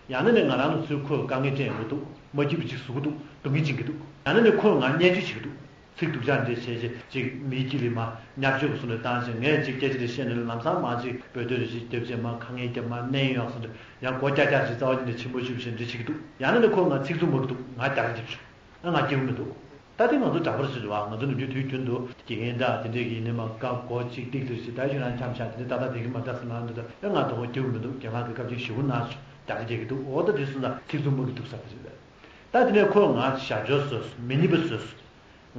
ཡང་ན་ནི་ང་རང་ལ་ཚུར་ཁོས་དཀའ་ངལ་སྤྲད་ཡོང་གི་འདུག་མ་སྐྱིད་པ་ཅིག་བཟོ་གི་འདུག་སྡུག་བསྔལ་བྱིན་གི་འདུག་ཡང་ན་ནི་ཁོས་ང་བརྙས་བཅོས་བྱེད་ཀྱི་འདུག་ཚིག་སྡུག་ཅག་འདྲ་བྱས་བྱས་ཅིག་མིའི་དཀྱིལ་ལ་མར་བརྙས་བཅོས་ཀྱི་བཟོ་འདྲ་བཏང་བྱས། ངས་ཅིག་སྐད་ཆ་འདྲ་བཤད་ནས་ལམ་སང་མར་ཅིག་འབོད་དོད་རེ་ཞིག་རྒྱབ་བྱས། མར་ཁ་ངན་རྒྱབ། མར་མནན་ཡོང་བཟོ་འདྲ། ཡང་མགོ་སྐྱག་སྐྱག་ཅིག་རྩ་བ་ཉིད་ནས་ཆེན་པོ་ཞིག་བྱས་འདྲ་བྱེད་ཀྱི་འདུག་ཡང་ན་ནི་ཁོས་ང་ཚིག་རྩུབ་སྨྲ་གི་འདུག་ང་རྒྱག་རེས་རྒྱབ་བྱུང་། ཨ། ང་སྐྱིད་པོ་མི་འདུག་ད་དེ་ང་ཚོ་དྲག་པོ་རེད་ཟེར་བ། ང་ཚོ་ནམ་རྒྱུན་དུས་རྒྱུན་དུ་དགེ་རྒན་དང་དེ་འདྲས་ཀྱི་ཡིན་ནའི་མར་བཀའ་བསྒོ་ཅིག་ཏིག་ཏིག་ཅིག་ད་ཁྱོད་རང་འཆམ་བཞག་དེ་འདྲས་ཏག་ཏག་བསྡད་ཀྱི་མ་རེད་ཟེར་ལབ་འདུག་ད་ཨེ་ང་དོ་དགོང་སྐྱིད་པོ་མི་འདུག་རྒན་ལགས་ཀྱིས་སྐབས་ཅིག་ཞེ་པོ་ནག་ཅིག་རྒྱག་རེས་རྒྱག་གི་འདུག་འོ་ད་དེ་སོང་ཙང་ཚིག་རྩུབ་སྨྲ་གི་འདུག་ཟེར་བ་རེད། ད་དེ་ནས་ཁོས་ང་ཞབས་ཕྱི་བཟོས་སོང་། མི་སྙན་པ་བཟོས་སོང་།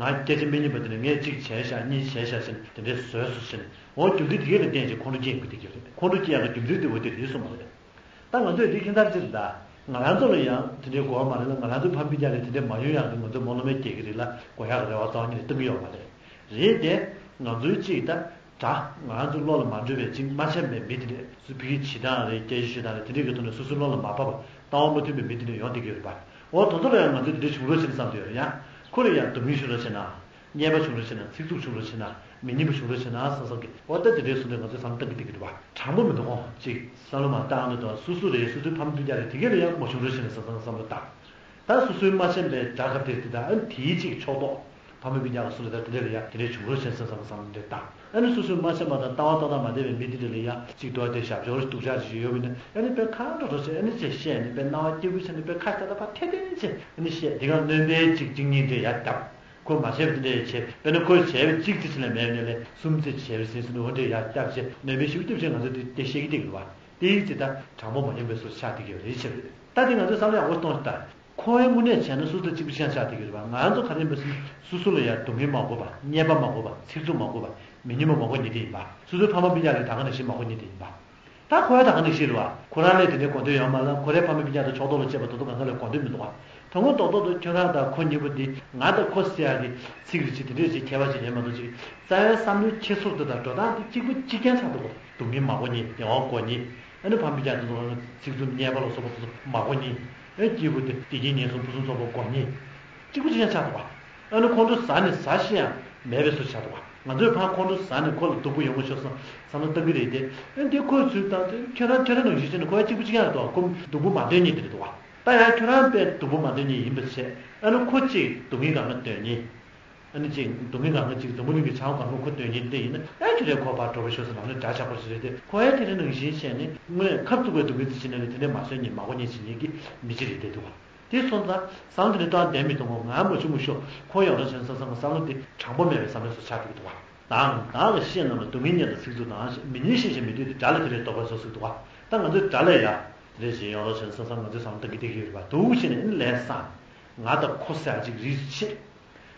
ང་སྐད་ཆ་མི་སྙན་པ་དེ་ནས་ངས་གཅིག་བྱས་ཤག་གཉིས་བྱས་ཤག་ཟེར་ནས་དེ་འདྲས་བཟོས་སོང་ཟེར་ནས། འོ་རྒྱུ་མཚན་དེ་གས་ལ་བརྟེན་བྱས་ཁོང་ཁྲོ་སྐྱེ་ཡོང་གི་དེ་གས་རེད། ཁོང་ཁྲོ་སྐྱེ་ཡག་གི་རྒྱུ་མཚན་དེ་འོ་དེ་རེད་གསུངས་པ་རེད། ད་ང་ཚོས་དེ་ཁྱད་མཚར་ཅིག་རེད། ད་ང་རང་ཚོ་ལ་ཡང་དེ་འདྲའི་གོ་བ་མ་རེད་ལ། ང་རང་ཚོའི་ཕ་མ་སྤུན་ཀྱག་ལ་དེ་འདྲས་མ་ཡོང་ཡག་གི་ང་ཚོ་སྨོན་ལམ་རྒྱག་གི་རེད་ལ། གོ་ཡག་གི་རེ་བ་རྩ་བ་ཉིད་ནས་གཏོང་གི་ཡོད་མ་རེད། རེད་དེ། ང་ཚོའི་གཅིག་ད་དྲ་ང་རང་ཚོ་བློ་ལ་མ་འགྲོ་བའི་ཅིག་མ་བྱས་པའི་མི་དེ་འདྲས་སུ་ཕ་གིའི་བྱེད་སྟངས་རེད། སྐད་ཆ་བཤད་སྟངས་རེད། དེ་འདྲས་ཀྱི་ཐོག་ནས་སོ་སོའི་བློ་ལ་མ་བབས་པ། ལྟ་བ་མ་མཐུན་པའི་མི་དེ་འདྲས་ཡོང་བསྡད་ཀྱི་ཡོད་རེད་པ། འོ་དེ་ཚོ་ལ་ཡང་ང་ཚོས་དེ་འདྲས་བྱུང་རོགས་བྱེད་ན་བསམ་བསྡད་ཡོད་རེད། ཡང་ཁོ་ལ་ཡང་སྡུག་བསྔལ་བྱུང་རོགས་བྱེད་ན། བརྙས་པ་བྱུང་རོགས་བྱེད་ན། ཚིག་རྩུབ་བྱུང་རོགས་བྱེད་ན། མི་སྙན་པ་བྱུང་རོགས་བྱེད་ན་བསམ་བསམ་གི། འོ་ད་དེ་འདྲའི་བཟོ་འདྲ་ང་ཚོས་བསམ་བློ་གཏང་གི་བསྡད་ཀྱི་འདུག་བ། དྲང་པོ་མི་འདུག་གོ། ཅིག་བསམ་བློ་མ་བཏང་ནས་དང་། སོ་སོ་རེད། སོ་སོའི་ཕ་མ་སྤུན་ཀྱག་རེད། དེ་གས་ལ་ཡང་མ་བྱུང་རོགས་བྱེད་ན་བསམ་བསམ་བསམ་བློ་བཏང་། ད་སོ་སོའི་མ་བྱས་པའི་དགྲ་སྐབས་དེར་དེ་དང་། ཨ་ནི་དེའི་ཅིག་ཕྱོགས་གཏོགས་ཕ་མ་སྤུན་ཀྱག་གི་སོ་སོ་དང་དེ་འདྲ་ལ་ཡང་དེ་འདྲའི་བྱུང་རོགས་བྱེད་ན་བསམ་བསམ་བསམ་བློ་འདྲ་བཏང་། ཨ་ནི་སོ་སོའི་མ་བྱས་པ་དང་ལྟ་བ་ཏག་ཏག་མ་བདེ་བའི་མི་དེ་འདྲ་ལ་ཡང་ཅིག་དོ་དེ་ཞབས་ཞུ་རེ་སྡུག་ཅག་རེ་ཞིག་ཡོད་པ་ཡིན་ན། ཨ་ནི་དཔེ་ཁ་འདྲ་འདྲ་བྱས། ཨ་ནི་ཅིག་བཤད་ནས་དཔེ་སྣང་བ་སྐྱིད་པོ་བྱས་ནས་དཔེ་ཁ་ཤ་ད་ཕར་ཐེ་ཐེ་བྱས། ཨ་ནི་བཤད། དེ་ག་སྣོན་པའི་ཅིག་གཅིག་གཉིས་འདྲ་ཡར་བརྒྱབ། ཁོས་མ་བྱས་པ་དེ་འདྲ་བྱས། དཔེར་ན་ཁོས་བྱས་པ་གཅིག་ཙམ་ལས་མེད་པ་ལས་གསུམ་ཙམ་བྱས་པ་ཟིན་སོང་ན། འོ་འདྲ་ཡར་བརྒྱབ་བྱས། སྣོན་པའི་ཞིབ་ཏུ་བྱས་ང་ཚོས་དེ་དེ་བཤད་ཀྱི་བསྡད་ཀྱི་འདུག་བ། དེ་ཡིན་ཙང་ད་དྲང་པོ་མ་ཡིན་པའི་བཟོ་ཆགས་བསྡད་ཀྱི་ཡོད་རེད་ཟེར་བ་རེད། ད་དེ་ང་ཚོས་བསམ་བློ་ཡག་པོ་གཏོང་ཤོག་ད། ཁོ་བོའི་དངོས་གནས་བྱས་ན་སོ་སོ་གཅིག་པུ་ཅང་ཆགས་བསྡད་ཀྱི་རེད་བ། ང་ཚོ་ག་རེ་ཡིན་པ་ཟེར་ན། སོ་སོ་ལ་ཡང་སྡུག་བསྔལ་མ་དགོས་པ། བརྙས་པ་མ་དགོས་པ། ཚིག་རྩུབ་མ་དགོས་པ། མི་སྙན་པ་མ་དགོས་མཁན་དེ་ཡིན་པ། སོ་སོའི་ཕ་མ་སྤུན་ཀྱག་ལ་ད་ག་ནང་བཞིན་མ་དགོས་མཁན་དེ་ཡིན་པ། ད་ཁོ་ཡང་ད་ག་ནང་བཞིན་རེད་བ། ཁོ་རང་ལ་དེ་འདྲའི་དགོས་འདོད་ཡོད་མ་རེད་ལ། ཁོ་རའི་ཕ་མ་སྤུན་ཀྱག་དང་ཕྱོགས་གཏོགས་ལ་བྱས་པ་དེ་ཚོ་གང་ག་ལ་དགོས་འདོད་མི་འདུག་བ། དོན་དངོས་ཏོག་ཏོག་ཏུ་ཁྱོད་རང་དང་ཁོ་གཉིས་པོ་འདི་ང་དང་ཁོ་ཟེར་ཡག་གི་ཚིག་རེ་ཅིག་དེ་འདྲས་ཅིག་ཁྱད་པར་ཅིག་ཡོད་མ་གཏོགས། ཅིག་རྩ་བའི་བསམ་བློའི་འཁྱེར་སོ་དེ་དང་འགྲོ་སྟངས་དེ་གཅིག་པ་གཅིག་རྐྱང་ཆགས་འདུག་གོ། སྡུག་བསྔལ་མ་དགོས་མཁན། བདེ་བ་དགོས་མཁན། ཨ་ནི་ཕ་མ་སྤུན་ཀྱག་དེ་ཚོ་ཚིག་རྩུབ་བརྙས་པ་ལ་སོགས་པ་དེ་ཚོ་མ་དགོས་མཁན། ཨ། སྐྱིད་པོ་དེ་བདེ་སྐྱིད་ངན་སོང་ཕུན་སུམ་ཚོགས་པ་དགོས་མཁན། གཅིག་པ་གཅིག་རྐྱང་ཆགས་འདུག་ག། ཨ་ནི་ཁོང་ཁྲོ་ཟ་ནས་ཟ་ཤེས་ཡག་མེད་པའི་བཟོ་ཆགས་འདུག་ག། ང་ཚོས་ཕར་ཁོང་ཁྲོ་ཟ་ནས་ཁོ་ལ་སྡུག་པོ་ཡོང་གི་ཤོག་བསམ་བསམ་བློ་གཏང་གི་རེད་དེ། ཨ། འདི་ཁོས་ཚུར་བཏང་ཚེ་ཁྱོད་རང་ཁྱོད་རང་ནང་བཞིན་བྱས་ནས་ཁོ་ཡང་གཅིག་པ་གཅིག་རྐྱང་རེད་འདུག་ག། ཁོ་སྡུག་པོ་མ་འདོད་མཁན་དེ་རེད་འདུག་ག། ད་ཡང་ཁྱོད་རང་དཔེ་སྡུག་པོ་མ་འདོད་མཁན་ཡིན་པ་བྱས། ཨ་ནི་ཁོ་གཅིག་སྡུག་བསྔལ་གང་ག་འདོད་མཁན། ཨ་ནི་གཅིག་སྡུག་བསྔལ་གང་ག་ཅིག་འཛམ་བུ་གླིང་གི་བྱ་བ་གང་ག་ཁོ་འདོད་མཁན་དེ་ཡིན་ན། ཨེ། ཁྱོད་རའི་ཁོ་ཕར་འགྲོ་བ་ཤོག་ཟེར་ལབ་ནས་འདྲ་ཆགས་པོ་ཞིག་རེད་དེ། ཁོ་ཡང་དེ་རིང་ནང་བཞིན་བྱས་ནས་དངོས་ཁབ་བཙུགས་པའི་སྡུག་བསྔལ་དེ་བྱས་ནས་ལས་དེ་འདྲ་མ་བཟོད་མཁན་མ་དགོས་མཁན་བྱེད་མཁན་གྱི་མི་གཅིག་རེད་བསྡད་འདུག་ག། དེ་སོང་ཙང་བསམ་བློ་དེ་འདྲ་གཏོང་བསྡད་མི་གཏོང་གོ། ང་མ་བྱུང་མི་ཤོག། ཁོ་ཡོང་རོགས་བྱས་ན་བསམ་བསམ་གྱི་བསམ་བློ་དེ་དྲང་པོ་མེད་པའི་བསམ་བློ་ཞིག་ཆགས་འགྲོ་གི་འདུག་ག། དང་བདག་གི་བཤེས་རྣམས་ལ། སྡུག་བསྔལ་ཉིད་དང་ཚིག་རྩུབ་དང་། མི་སྙན་ཤེས་བྱ་མི་འདོད་དེ། དགྲ་ལ་དེ་ལས་བཟློག་པར་གསོལ་ཟེར་འདུག་ག། ད་ང་ཚོས་དགྲ་ལ་ཡ་དེ་འདྲ་ཞིག་ཡོང་རོགས་བྱས་ན་བསམ་བསམ་ང་ཚོས་བསམ་བློ་གཏང་གི་བསྡད་ཀྱི་ཡོད་རེད་པ། འདུག་བྱས་ནས་ཨ་ནི་ལས་བསམ། ང་དང་ཁོ་ཟེར་ཡག་ཅིག་རིས་སུ་ཆད།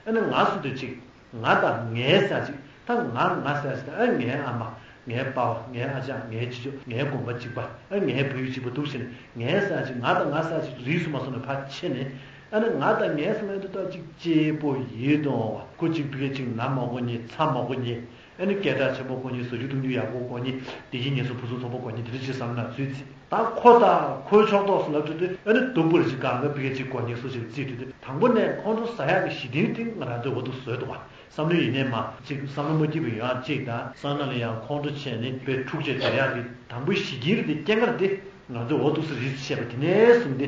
ཨ་ནི་ང་སུ་དེ་ཅིག། ང་དང་ངའི་ཟེར་ཡག་ཅིག། ད་ང་ང་ཟེར་ཡག་ཅིག། ད་ཨ། ངའི་ཨ་མ། ངའི་པ་ཕ། ངའི་ཨ་ཅག། ངའི་ཅི་ཅོ། ངའི་དགོན་པ་གཅིག་པ། ཨ། ངའི་བོད་ཡིག་གཅིག་པ། འདུག་བྱས་ནས་ངའི་ཟེར་ཡག་ཅིག། ང་དང་ང་ཟེར་ཡག་ཅིག་རིས་སུ་མ་སོང་ནས་ཕར་ཆད་ནས། ཨ་ནི་ང་དང་ངའི་ཟེར་ཡག་དེ་ད་ཅིག་གཅེས་པོ་ཡིད་དུ་འོང་བ། ཁོ་ཅིག་ཕ་གིར་ཅིག་ན་མ་དགོས་མཁན། ཚ་མ་དགོས་མཁན། ཨ་ནི་སྐད་གྲགས་ཆེན་པོ་དགོས་མཁན། བཟོ་རྒྱུ་གཏོང་རྒྱུ་ཡག་པོ་དགོས་མཁན། བདེ་སྐྱིད་ངན་སོང་ཕུན་སུམ་ཚོགས་པ་དགོས་མཁན། དེ་འདྲ་ཅིག་བསམ་ན་ཚོད་ཅིག། ད་ཁོ་དང་ཁོའི་ཕྱོགས་གཏོགས་སུ་ལབ་དུས་དེ། ཨ་ནི་སྡུག་པོ་རེ་ཅིག་གང་ག་ཕ་གིར་ཅིག་དགོས་མཁན་སུ་ཞིག་བརྩིས་དུས་དེ། དང་པོ་ནས་ཁོང་ཁྲོ་ཟ་ཡག་གི་གཞི་རྟེན་དེ་ང་རང་ཚོས་འོ་འདུག་བཟོས་འདུག་ག། བསམ་བློ་ཡིན་ནའི་མ་ཅིག། བསམ་བློ་མ་སྐྱིད་པ་ཡོང་ཡག་ཅིག་དང་། སང་ན་ལ་ཡང་ཁོང་ཁྲོ་བྱས་ནས་དཔེ་འཁྲུག་ཆ་དོད་ཡག་གི་དང་པོའི་གཞི་རྟེན་དེ། རྐྱེན་ངན་དེ་ང་ཚོས་འོ་འདུག་སེ་རིས་སུ་བཤད་པ་དེ་ནས་བཟུང་སྟེ།